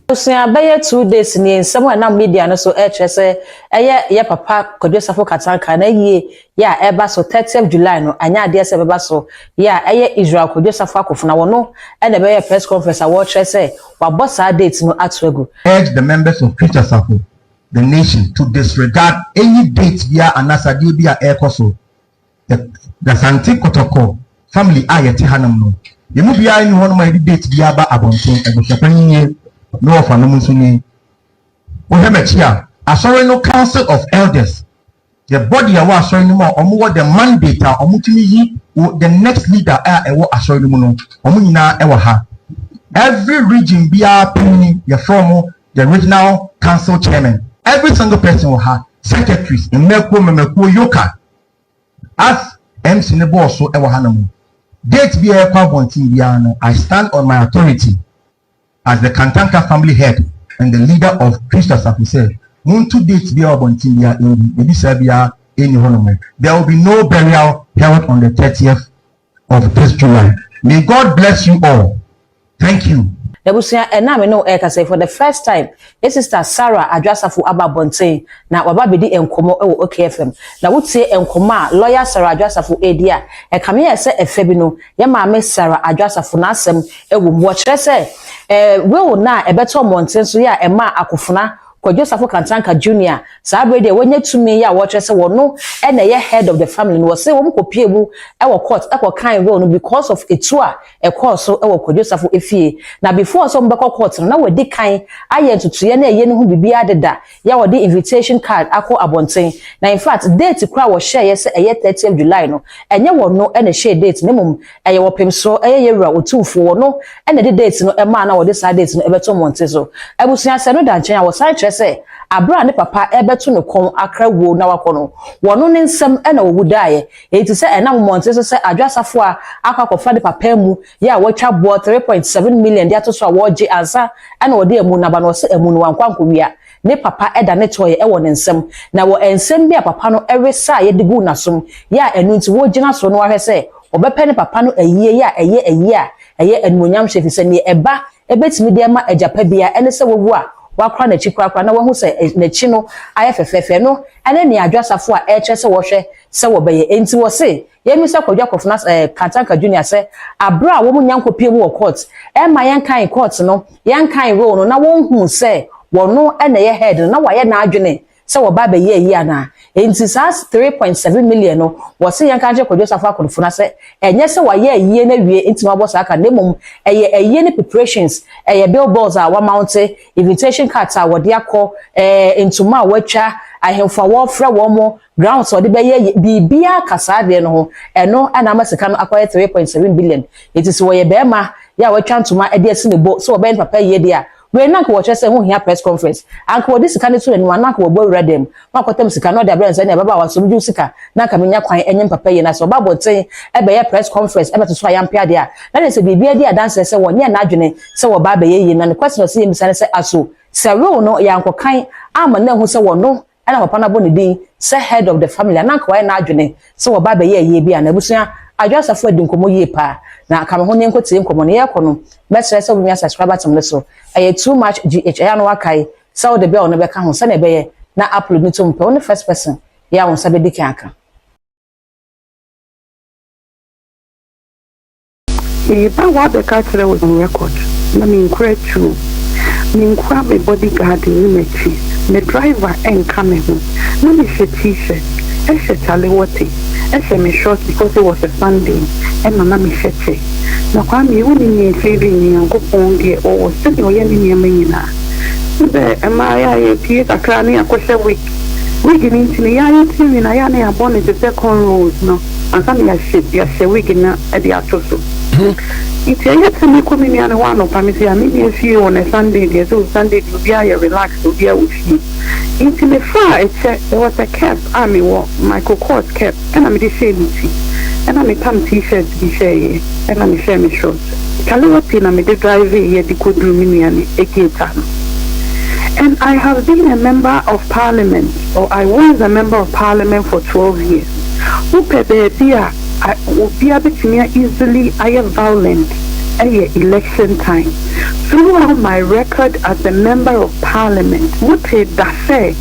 Abusua, bɛyɛ 2 days nie, nsɛm a ɛnam media no so ɛrekyerɛ sɛ ɛyɛ yɛ papa Kwadwo Safo Kantanka na yie yɛ a ɛba so 30th July no, anyɛ adeɛ sɛ ɛbɛba so. Yɛ a ɛyɛ Israel Kwadwo Safo Akofena wɔno ɛna ɛbɛyɛ press conference a wɔrekyerɛ sɛ wabɔ saa date no ato agu. Urge the members of Christ Asafo, the nation, to disregard any date bia anasadeɛ bi a ɛrekɔ so. The Asante Kotoko family a yɛte hanom no, yɛn mu biara ni hɔnom a yɛde date bi aba abɔnten. Abusuapanyin nie na wɔfa nom nso nie. Wohwɛ m'akyi a, asɔre no Council of Elders, the body a ɛwɔ asɔre no mu a wɔwɔ the mandate a wɔtumi yi the next leader a ɛwɔ asɔre no mu no, wɔn nyinaa ɛwɔ ha. Every region biara panyin, yɛfrɛ wɔn the regional council chairman. Every single person wɔ ha, secretaries, mmɛkuo mmɛkuo, yoka as MC ne bɔɔl so ɛwɔ ha nom. Date bi a ɛkɔ abɔnten biara no, I stand on my authority as the Kantanka family head and the leader of Christ Asafo sɛ muntu date bi a abɔnten biara ɛnni ebi saa biara ɛnni hɔ nom. There will be no burial held on the 30th of this July. May God bless you all. Thank you. Abusua, ɛna me no ɛkasa, for the first time yɛ sister Sarah Adwoa Safo aba abɔnten na waba abɛdi nkɔmɔ ɛwɔ OKFM. Na wotie nkɔmɔ a lawyer Sarah Adwoa Safo edi a, ɛkame yɛ sɛ ɛfɛ bi no, yɛ maame Sarah Adwoa Safo n'asɛm ɛwɔ mu. Wɔkyerɛ sɛ will na ɛbɛtɔ mmɔnten so yɛ a ɛma Akofena Kwadwo Safo Kantanka Junior saa abere deɛ wɔnyɛ tumi yi a wɔkyerɛ sɛ wɔno ɛna ɛyɛ head of the family no, wɔsɛ wɔn kɔpie mu ɛwɔ court ɛkɔ kan will no because of etu a ɛkɔɔ so ɛwɔ Kwadwo Safo efie. Na before sɛ wɔn bɛkɔ court no, na wɔdi kan ayɛ ntutuiɛ na ɛyɛ ne ho biribi adeda yɛ wɔde invitation card akɔ abɔnten. Na in fact, date kora wɔhyɛ yɛ sɛ ɛyɛ 30th July no, ɛnyɛ wɔn no ɛna ɛhyɛ date ne mom, ɛyɛ wɔpem so ɛyɛ yɛwura Otumfuo wɔn no ɛna ɛde date no ɛmaa na wɔde saa date no ɛbɛto mmɔnten so. Abusua, sɛ no da nkyɛn a, wɔsan kyerɛ sɛ abere a ne papa ɛbɛto ne kɔn akra wuo na wakɔ no, wɔno ne nsɛm ɛna owu daeɛ. Eti sɛ ɛnam mmɔnten so sɛ Adwoa Safo a akɔ akɔfa ne papa mu yɛ a wɔatwa boɔ 3.7 million de ato so a wɔregye ansa ɛna wɔde emu naba na wɔsɛ emu no wankɔ ankɔwia ne papa ɛda ne tɔɔyɛ ɛwɔ ne nsam. Na wɔ nsɛm bi a papa no ɛresa a yɛde gu n'asom yɛ a ɛno nti wɔgyina so no, wahwɛ sɛ ɔbɛpɛ ne papa no ayie yɛ a ɛyɛ ayie a ɛyɛ animonyam hyɛ, fi sɛ neɛ ɛba ɛbɛtumi de ama agyapa bia ɛne sɛ wɔwu a wakora n'akyi korakora na wahu sɛ n'akyi no ayɛ fɛfɛɛfɛ no. Ɛne nea Adwoa Safo a ɛrekyerɛ sɛ wɔhwɛ sɛ wɔbɛyɛ. Enti wɔse yɛmi sɛ Kwadwo Akofena Kantanka Junior sɛ abere a wɔn nya nkɔpie mu wɔ court, ɛma yɛn kan court no, yɛn kan will no, na wɔn hu sɛ wɔno ɛna ɛyɛ head no, na wɔayɛ n'adwene sɛ wɔba abɛyɛ ayi anaa. Nti saa 3.7 million no, wɔsi yɛn kan kyerɛ Kwadwo Safo Akofena sɛ ɛnyɛ sɛ wɔayɛ ayie no awie nti wɔabɔ saa ka, na mmom ɛyɛ ayie no preparations, ɛyɛ billboards a wɔa mount, invitation cards a wɔde akɔ, ntoma a wɔatwa, ahemfo a wɔfrɛ wɔn mo, grounds a wɔde bɛyɛ biribiara ka saa adeɛ no ho. Ɛno ɛna ama sika no akɔyɛ 3.7 billion. Eti sɛ wɔyɛ bɛrima yɛ a wɔatwa ntoma de asi ne bo sɛ wɔbɛyɛ ne papa yie deɛ a, wei nanka wɔkyerɛ sɛ ho hia press conference, anka wɔde sika no to n'anim, anka wɔbɔ awura dɛm na akɔtɛm sika na ɔde abrɛ nsa ne ɛbɛba a wɔasɔm gye sika na anka menya kwan ɛnyɛ mpapa yie. Na sɛ ɔba abɔnten ɛbɛyɛ press conference ɛbɛtoto ayampe adeɛ a, na ne sɛ biribi adi adanseɛ sɛ wɔnyɛ n'adwene sɛ wɔba abɛyɛ yie. Na ne question ɔsɛ yɛ mbisa ne sɛ aso sɛ will no yɛankɔkan ama na ehu sɛ wɔno ɛna papa no abɔ ne din sɛ head of the family, ananka wɔayɛ n'adwene sɛ wɔba abɛyɛ yie bi a. Na abusua, Adwoa Safo adi nkɔmmɔ yie paa na kame ho ne nkɔtie nkɔmmɔ no. Yɛrekɔ no, mɛsrɛ sɛ wobɛnya subscribe button no so, ɛyɛ Too Much GH. Ɛyɛ no wakae sɛ wode bell no bɛka ho sɛnea ɛbɛyɛ na upload no tom pɛ, wo ne first person yɛ a wo nsa bɛdi kan aka. Meba wabɛka kyerɛ wo ne record na menkura tuo, menkura me bodyguard ne m'akyi, me driver ɛnka me ho, na mehyɛ T-shirt, ɛhyɛ chale wɔte, ɛhyɛ me short because it was a Sunday, ɛna na mehyɛ kyɛ. Na Kwame, wo ne nea ɛfiri ne Nyankopɔn deɛ ɔwɔ sɛdeɛ ɔyɛ ne nneɛma nyinaa sɛ mmaa yɛ a yɛpie kakra ne yɛakɔhyɛ wig. Wig no nti no, yɛayɛ tirinwi na yɛ a na yɛabɔ no te sɛ cornrows no ansa na yɛahyɛ wig no de ato so. Nti ɛyɛ sɛ mekɔ me nua no hɔ anɔpa, mesi a me nua fie wɔ ne Sunday deɛ sɛ o Sunday deɛ obiara yɛ relax, obiara wɔ fie. Nti mefaa ɛkyɛ, there was a cap a mewɔ, Michael Kors cap, ɛna mede hyɛɛ me ti, ɛna metam T-shirt bi hyɛeɛ, ɛna mehyɛɛ me short chale wɔte, na mede drive yɛ de kɔduru me nua ne gate ano. And I have been a member of parliament, or I was a member of parliament for 12 years. Wopɛ baabi a obiara bɛtumi a easily ayɛ violent. Ɛyɛ election time. Throughout my record as a member of parliament, motee da sɛ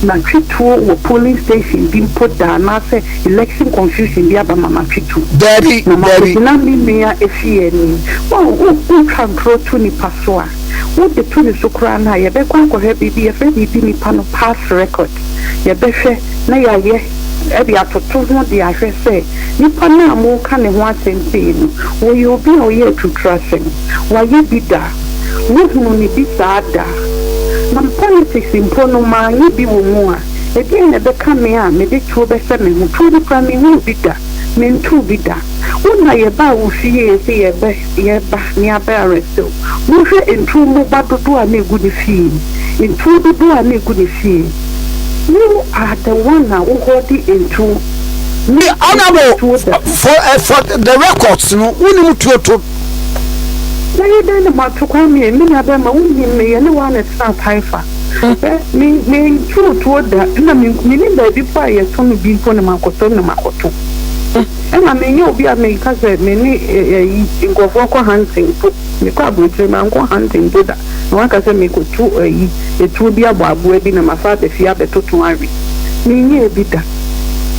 matwe tuo wɔ polling station bi mpo da anaasɛ election confusion bi aba ma matwe tuo? Daabi, Na daabi. makɔgyina me nua efie anim. Wahu, wo, wotwa ntorɔ to nipa so a, wode to ne so koraa no a, yɛbɛkɔ akɔhwɛ biribi, yɛfrɛ biribi nipa no past record. Yɛbɛhwɛ na yɛayɛ de atoto ho de ahwɛ sɛ nipa no a moreka ne ho asɛm sei no, ɔyɛ obi a ɔyɛ atuturasɛm, wayɛ bi da, wohunu no bi saa da? Na politics mpo no manyɛ bi wɔ mu a, ɛdeɛn na ɛbɛka me a mede tuo bɛhyɛ me ho? Tuo no koraa menhuu bi da, mentoo bi da. Wo na yɛbaa wo fie sɛ yɛbɛ yɛba na yɛabɛ arrest wo. Monhwɛ ntuo mmoba dodoɔ a na ɛgu ne fie, ntuo dodoɔ a na ɛgu ne fie. You are the one a wo hoardi ntuo. Me Honourable ntuo da. for eh, for the records no wonim tuo to. Mɛyɛ dɛn na mato Kwame me nua bɛrima wonim me yɛne wo ara na ɛtena Taifa hwɛ me mentoo tuo da ɛna me menim baabi mpo a yɛto no bi mpo na makɔtɔ na makɔto ɛna menyɛ obi a meka sɛ me ne ɛyi nkurɔfoɔ kɔ hunting mpo mekɔ aburokyire mankɔ hunting mpo da na waka sɛ mekɔto ayi etuo bi abɔ aboa bi na mafa aba fie abɛtoto awe. Menyɛɛ bi da.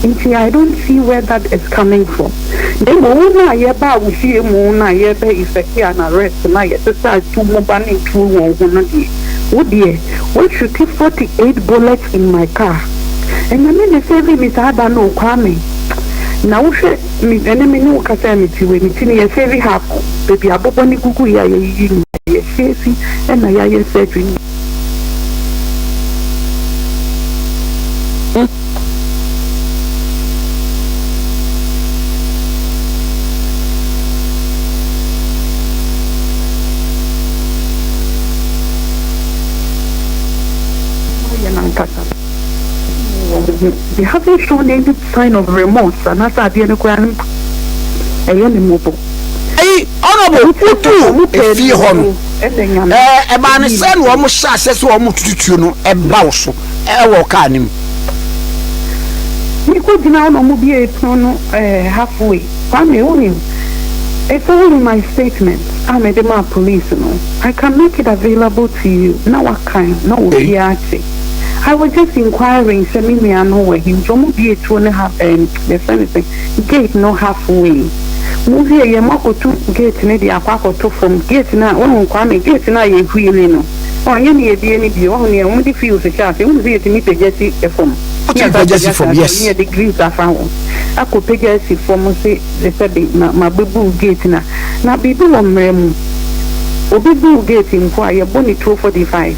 Nti I don't see where that is coming from. Na mmom wo no a yɛbaa wo fie mu no a yɛrebɛ effect an arrest no a yɛsesaa tuo moba ne tuo wɔ wo ho no deɛ, wo deɛ woashuti 48 bullets in my car. Nyame na save me saa da no o Kwame. Na wohwɛ me ɛnɛ me ne wo kasa a mete wei, me ti no yɛ save half o. Baabi abobɔ no guguiɛ a yɛyiyi nyinaa yɛ save ɛna yɛayɛ surgery no. Wɔayɛ no ankasa wɔ wɔn ho. They haven't shown any sign of remorse anaasɛ adeɛ no koraa no ɛyɛ ne mmɔbɔ. Ayi, Honourable, woduu efie hɔ no, ɛbaa ne sɛ na wɔn hyɛ aseɛ sɛ wɔn tutu tuo no ɛba wo so ɛwɔ kaa no mu. Mekɔ gyina hɔ na wɔn bue pono no half way. Kwame, wonim, it's all in my statement a mede maa police no. I can make it available to you na wakan na obiara ate. I was just inquiring sɛ me nua no wɔ he nti wɔn bue tuo no half ɛɛm yɛfrɛ no sɛn gate no half way. Mo wie yɛ mo akɔtu gate no de akɔ akɔto fam gate no a woahu Kwame gate no a yɛ wheele no ɔnyɛ ne yɛbie no bio woahu nea wɔn de fuse hyɛ ase wohu sɛ yɛtumi pagya si fam ne Wotumi yɛsa pagya si pagya fam, saa yes. ne yɛde grease afa ho akɔ pagya asi fam se sɛbe ma mabɛbu gate no a na biribi wɔ mmara mu obi bu gate mpo a yɛbɔ ne tuo 45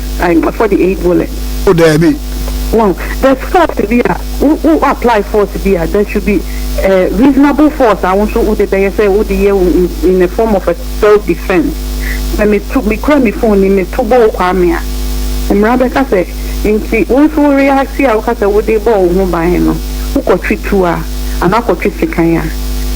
48 bullet. Oh daabi. Woahu there's force bi a wo wo apply force bi a there should be a reasonable force a wo nso wode bɛyɛ sɛ wode yɛ wo in a form of a self defence. Sɛ meto mekura me phone ni meto bɔ wo Kwame a, mmara bɛka sɛ nti wo nso wo react a woka sɛ wode bɔ wo ho ban no wokɔtwe tuo a anaa kɔtwe sekan a,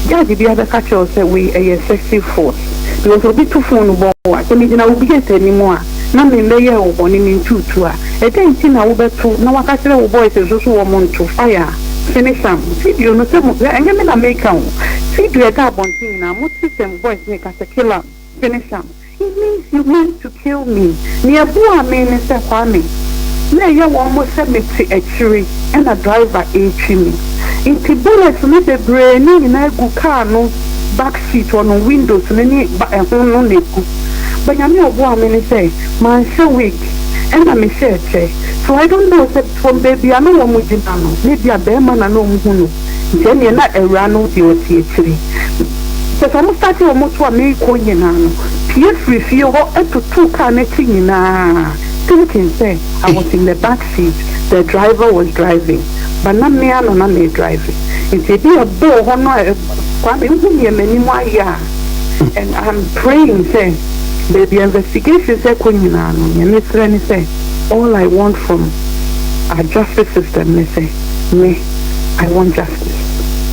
judge biara bɛka kyerɛ wo sɛ wei ɛyɛ excessive force because obi to phone bɔ wo a, sɛ megyina wo gate anim a na memmɛyɛɛ wo bɔne mentuu tuo a, ɛdɛn nti na wobɛto na woaka kyerɛ wo boys nso so wɔn nto fire a? Finish am. Video no sɛ mo hwɛ ɛnyɛ me na meka o video ɛda abɔnten nyinaa mo te sɛ voice no reka sɛ kill am finish am it means you meant to kill me nea ɛboaa me ne sɛ Kwame na ɛyɛ wɔn mo sɛ me te akyire ɛna driver retwi me nti bullet no bebree no nyinaa gu car no back seat hɔ no windows no ne ɛho no na egu but Nyame a ɔboaa me ne sɛ manhyɛ wig ɛna mehyɛɛ kyɛ so I don't know sɛ From baabi a na wɔn gyina no, na ebia barima na na wɔn hu no, nti ɛneɛ na awuraa no deɛ ɔte akyire. Kyerɛ sɛ wɔn startee wɔn to a merekɔ nyinaa no, pue firi fie hɔ totoo car no akyi nyinaa thinking sɛ I was in the back seat, the driver was driving, but na me ara na na meredrive. Nti ebi a ɛbɔɔ hɔ no a, Kwame wohu deɛ m'anim ayɛ a, and I'm praying sɛ baabi a investigations ɛkɔ nyinaa no, deɛ mesrɛ ne sɛ, All I want from our justice system ne sɛ me I want justice.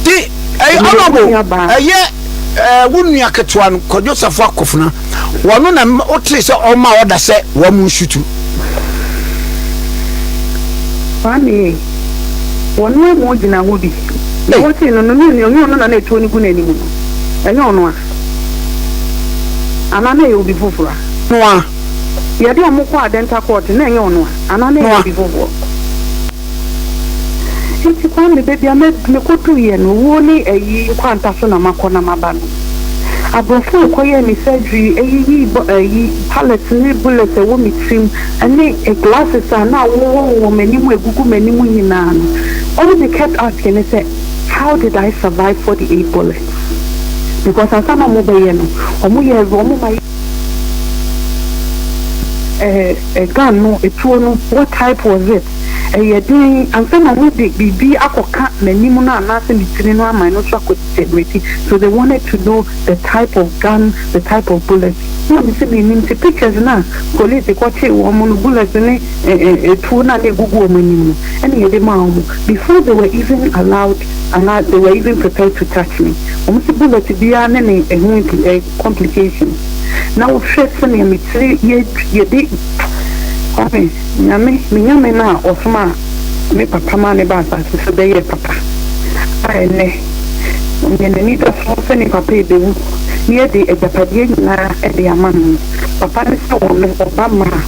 Ti ɛyɛ Meyɛ wo honourable nua baa. ɛyɛ ɛɛ wo nua ketewa no Kwadwo Safo Akofena wɔno na wotee sɛ ɔma ɔda sɛ wɔn nsutu. Kwame ei, wɔno amu gyina hɔ bi na wɔtee no no ne ɛnyɛ ɔno na na ɛtuo no gu n'anim no ɛnyɛ ɔno a. Anaa na ɛyɛ obi foforɔ a? Noa. Yɛde wɔn kɔɔ Adenta court na ɛnyɛ ɔno a? Anaa na ɛyɛ obi foforɔ? Nti Kwame baabi a mekɔduruiɛ no, owuo ne ayi nkwanta so na makɔ na maba no. Aborɔfo a ɛkɔyɛɛ me surgery, ɛyiyii bɔ ayi pallet ne bullet a ɛwɔ me tirim ne glasses a na awowɔwowɔ m'anim a ɛgugu m'anim nyinaa no, all they kept asking ne sɛ, how did I survive 48 bullets? Because ansa na wɔbɛyɛ no, wɔyɛɛ wɔn ma ɛɛ gun no, etuo no, what type was it? Ɛyɛ den ansa na wɔde biribi akɔka m'anim no anaasɛ me tiri no ama ɛno nso akɔ degenerate. So they wanted to know the type of gun, the type of bullet. Na me se mennim nti pictures no a police kɔkyee wɔn no, bullets ne etuo no a na egugu wɔn anim no ɛna yɛde maa wɔn before they were even allowed anaa they were even prepared to touch me. Wɔn se bullet biara ne ne ɛho complications. Na wohwɛ sɛnea me tiri yɛ yɛde Kwame. Nyame, me Nyame no a ɔsomaa me papa maa no baa asase so bɛyɛɛ papa, a ɛnnɛ ɔyɛ n'anidasoɔ sɛ ne papa rebɛwu na yɛde agyapadeɛ nyinaa de ama no no. Papa no sɛ ɔno ɔba maa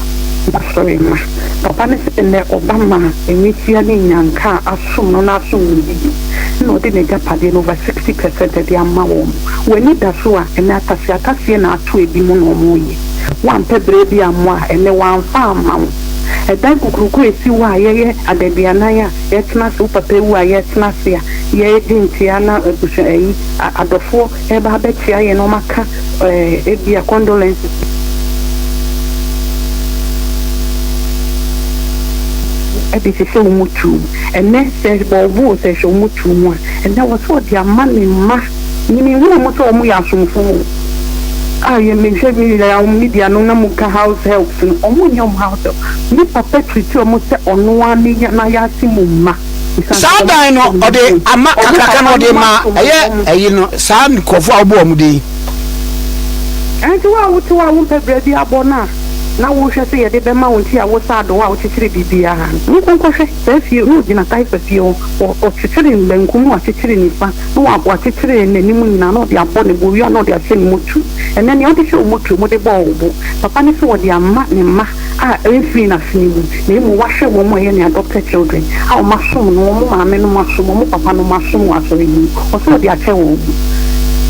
n'asɔre mma. Papa no sɛ nnɛ ɔba maa nwisiaa ne nnyanka a asom no na asom no yiye na ɔde n'agyapadeɛ no over 60 percent de ama wɔn. W'ani da so a, ɛnnɛ ataseataseɛ na ato ebinom na wɔreyɛ. Woampɛ berɛ bi ammɔ a, ɛnnɛ wɔamfa amma wo. Ɛdan kokuroko a ɛsi hɔ a yɛyɛ adaduanan a yɛtena ase, wo papa awu a yɛtena ase a yɛgye nkyea na abusua ayi, adɔfoɔ reba abɛkyea yɛn na wɔaka ebia condolences de hyehyɛ wo motuo mu. Ɛnnɛ sɛ bɔɔbo o, sɛ ɛhyɛ wo motuo mu a, ɛnnɛ wɔ sɛ ɔde ama ne mma. Me menhu wɔn sɛ wɔn yɛ asomfo o. A yɛ me hwɛ me yɛ wɔn media no na mo ka house helps no wɔn nyɛ wɔn house help. Me papa treat wɔn sɛ ɔno ara ne n'ayase mu mma. Saa dan no ɔde ama kakraka no ɔde ma ɛyɛ ɛyi no saa nkurɔfoɔ a wobɔ wɔn din yi. Ɛnti wo a wote hɔ a wompɛ bra bi abɔ no a na wohwɛ sɛ yɛde bɛma wo nti a wo sa adɔ a wokyekyere biribiara no monkɔ nkɔhwɛ saa fie no ogyina Taifa fie hɔ ɔkyekyere bankum na wakyekyere nifa. Na wakyekyere n'anim nyinaa, na ɔde abɔ ne bo, owie a na ɔde ahyɛ ne moto. Ɛnnɛ, nea ɔde hyɛ wo moto mu de bɔɔ wo bo, papa ne sɛ ɔde ama ne mma a ɛmfiri n'asene mu, na mmom wahwɛ wɔn a ɛyɛ ne adopted children a wɔasom no, wɔn maamenom asom, wɔn papanom asom wɔ asɔre no mu. Ɔsɛ ɔde akyɛ wɔn.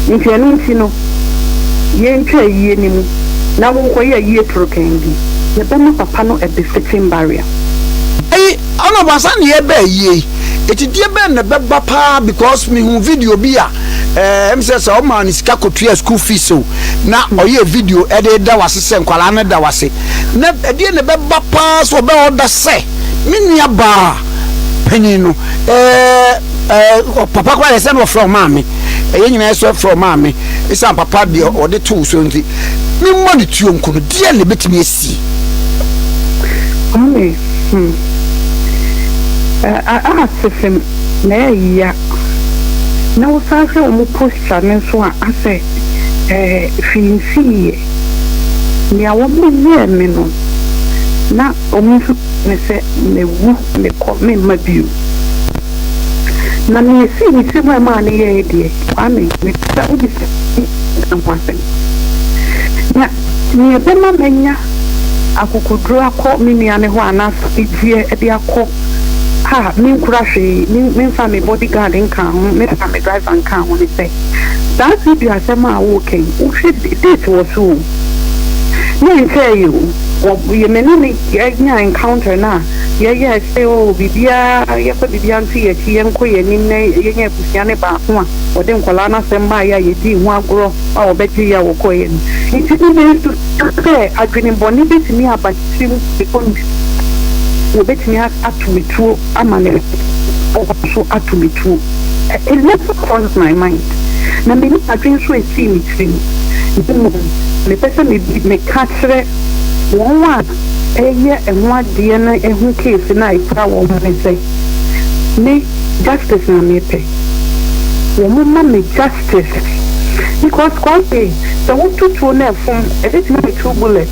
Nti ɛno nti no, yɛntwa ayie no mu na wonkɔyɛ ayie torokɛn bi. Yɛbɛma papa no a befitting burial. Ayi, Honourable ansa na yɛreba ayie yi, Atidie bɛn na ɛbɛba paa because me hu video bi a ɛɛ sɛ sɛ ɔmaa ne sika kɔtua school fees o na ɔyɛ video ɛde da wase sɛ nkwadaa no da wase na ɛdeɛ na ɛbɛba paa sɛ ɔbɛ ɔda sɛ me nua baa panyin no ɛɛ ɛɛ papa koraa yɛ sɛ na ɔfrɛ ɔmaame ɛyɛ nyinaa sɛ ɔfrɛ ɔmaame esan papa deɛ ɔde to so nti me mmɔ ne tuo nko no deɛ na ɛbɛtumi asi. Kwame, hmm. A asefem na ɛyɛ ya. Na wosan hwɛ wɔn posture no nso a, asɛ eh, hwee nsiiɛ. Nea wɔyɛɛ me no, na wɔn nso ne sɛ mawu, mekɔ, memma bio. Na nea esii me tirim a ɛmaa no yɛe deɛ, Kwame, mepɛ sɛ wobisa me ho asɛm. Na nea ɛbɛma manya akokoduru akɔ me nua no hɔ anaasɛ anigyeɛ de akɔ a menkura hwee, memfa me body guard nkaa ho, memfa me driver nkaa ho ne sɛ, saa video asɛm a woreka yi, wohwɛ date wɔ so o, na ɛnkyɛeɛ o, wɔ me ne no nyaa encounter no a yɛyɛɛ sɛ o biribiara, yɛfa biribiara nto yɛn akyi, yɛnkɔ yɛn anim na yɛnyɛ abusua no baako a wɔde nkwadaa no asɛm baeɛ a yɛdii ho agorɔ a wɔbɛgyeeɛ a wɔkɔeɛ no. Nti no mensusu sɛ adwene bɔne bɛtumi aba ne tirim because wɔbɛtumi ato me tuo ama ne nso ato me tuo. It never crossed my mind. Na menni adwene nso a ɛsii me tirim. Na mmom mepɛ sɛ meka kyerɛ wɔn a ɛyɛ ɛho adeɛ no ho case no a ɛkura wɔn no sɛ, me justice na mepɛ. Wɔn ma me justice because Kwame sɛ wo to tuo na ɛfom ɛbɛtumi ayɛ two bullet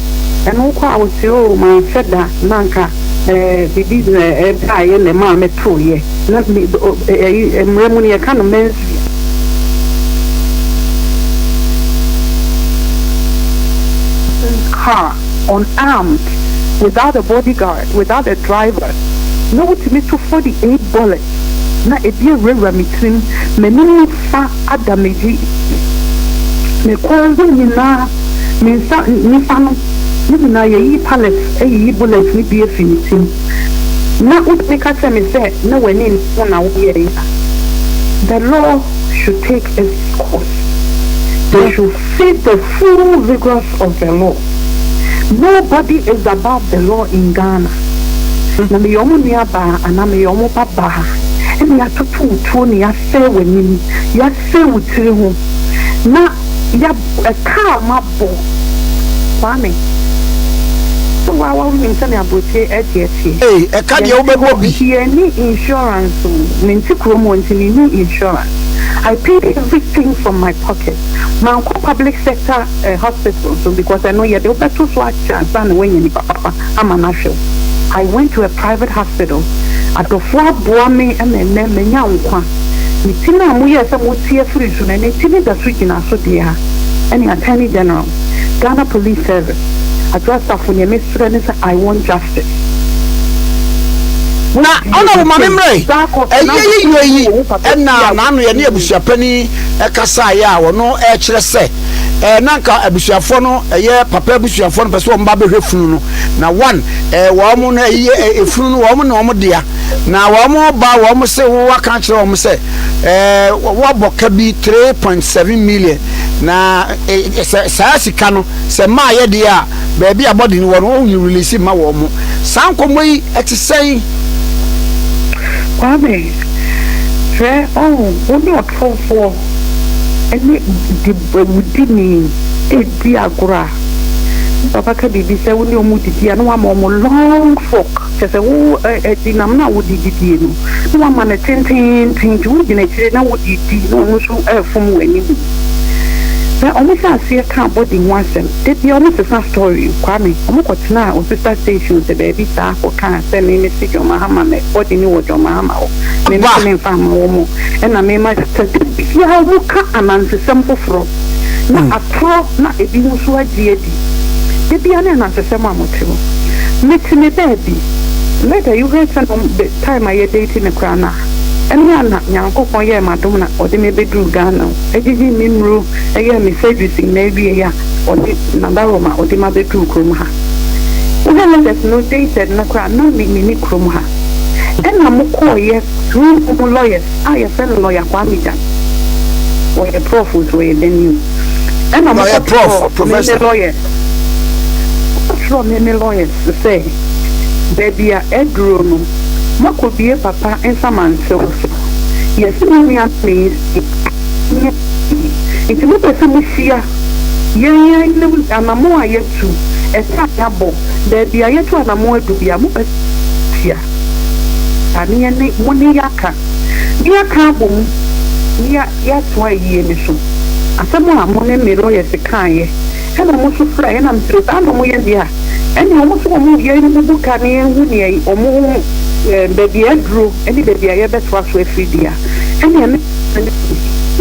ɛno wokɔ a wose oo manhyɛ da na anka ɛɛ biribi na ɛbaeɛ na ɛmaa me tooyɛ na me ɛyi mmerɛ mu no yɛka no mens rea. car unarmed, without a bodyguard, without a driver, na wotumi to 48 bullets na ebi awurawura me tirim, m'anim nifa ada m'agyi, me kɔn ho nyinaa, me nsa nifa no ne nyinaa yɛyi pellets ayiyi bullets no bi afi me tirim, na wotumi ka kyerɛ me sɛ na w'ani nko na woyɛeɛ a, the law should take its course. They should face the full rigors of the law. Nobody is above the law in Ghana. Na meyɛ ɔmo nua baa anaa meyɛ ɔmo ba baa, ɛna yɛatoto wo tuo na yɛasɛe w'anim, yɛasɛe wo tiri ho, na yɛ ɛka a mabɔ. Kwame, sɛ waa wonim sɛnea aburokyire ɛteɛ teɛ. Ee, ɛka deɛ wobɛbɔ bi. Nti yɛnni insurance o. Mente kurom hɔ nti menni insurance. I paid everything from my pocket. Mankɔ public sector hospital so because ɛno yɛde wobɛto so akyɛ ansa na woanya nipa papa ama no ahwɛ wo. I went to a private hospital. Adɔfoɔ aboa me ma ɛnnɛ manya nkwa. Me ti no a moyɛɛ sɛ mote afiri so no, ɛnnɛ ti no da so gyina so deɛ a, ɛne Attorney General, Ghana Police Service, Adwo Asafo, neɛ mesrɛ ne sɛ I want justice. Na ɔna wo maame mmerɛ yi ɛyɛ yi yɛ yi ɛna n'ano yɛ ne abusuapanin ɛkasaeɛ a ɔno ɛkyerɛ sɛ ɛɛ nanka abusuafoɔ no, ɛyɛ papa abusuafoɔ no, pɛ sɛ wɔn ba bɛhwɛ funu no, na one ɛɛ wɔn no ɛyɛ efunu no wɔn na wɔn dea, na wɔn ba wɔn se wo aka akyerɛ wɔn sɛ wɔabɔ ka bi 3.7 million, na sɛ saa sika no sɛ mmaa yɛ deɛ a, baabi a bɔde no wɔ no, wɔn release ma wɔn mo. Saa nkɔmɔ yi ɛte sɛn? Kwame, hwɛ, ɔho wo ne ɔtorɔfoɔ ne di awudini edi agorɔ a, papa ka biribi sɛ wo ne ɔmo didi a, na wama ɔmo long fork, kyɛ sɛ wo ɛdi nam na wode didie no, na wama no tententen, nti wogyina akyire na wode di na ɔno nso ɛɛfom w'anim. Na ɔmo hyɛ aseɛ ka body ho asɛm da bia ɔmo sesa story. Kwame, ɔmo kɔtena o sister station sɛ baabi saa kɔkaa sɛ me se John Mahama mɛ body ne wɔ John Mahama hɔ, me me se memfa ama wɔ mo, ɛna me ma sɛ da bia ɔmo ka anansesɛm foforɔ na atorɔ na ebi nso agye adi. Da bia ne anansesɛm a mote hɔ, mete me baabi. Later you heard sɛ no the time a yɛdate ne koraa na ɛno a na Nyankopɔn yɛɛ m'adom na ɔde me bɛduru Ghana o, agyegye me nnuro, ɛyɛɛ me surgeries nyinaa wie a, ɔde nadaroma ɔde ma bɛduru kurom ha. Wohwɛ letters no dated no koraa na me ne kurom ha, ɛna mokɔɔyɛ through mo lawyers a yɛfrɛ no Lawyer Kwame Gyan, ɔyɛ prof nso ɔyɛ dani o, ɛna lawyer prof mokɔtwerɛ me ne professor lawyers, mokɔtwerɛ me ne lawyers sɛ baabi a aduro no moakɔbie papa nsamansew so, yɛsɛ me nua me nyɛ, nti mopɛ sɛ mohyia yɛn yɛn anammɔn a yɛtu, ɛsɛ a yɛabɔ baabi a yɛtu anammɔn adu bi a mopɛ sɛ hyia a, ne yɛne mo ne yɛaka ne yɛaka abɔ mu ne yɛatoa ayie ne so. Asɛm a mo ne me lawyers kaeɛ, ɛna ɔmo nso frɛ, ɛna mesrɛ saa na ɔmo yɛ deɛ a, ɛne ɔmo nso ɔmo yɛn bubu ka ne yɛnhu nea ɔmo baabi a aduro ne baabi a yɛbɛtoa so afiri deɛ a, ɛne ɛme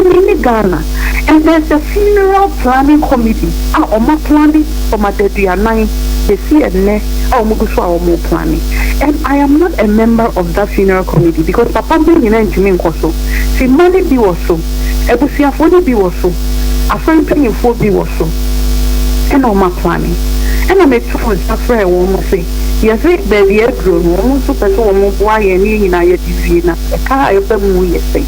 me ne Ghana. And there's a funeral planning committee a ɔmo planning from adaduanan besi ɛnnɛ a ɔmo gu so a ɔmo planning, and I am not a member of that funeral committee because papa mo nyinaa ntumi nkɔ so, ti mma ne bi wɔ so, abusuafoɔ no bi wɔ so, asɔre mpanyinfoɔ bi wɔ so, ɛna ɔmo aplanning. Ɛna meto nsa frɛ wɔn mo se yɛsɛ baabi aduro no, wɔn nso pɛ sɛ wɔn boa yɛn ne yɛn nyinaa yɛde wie, na ɛka a ɛba mu yɛ sɛn.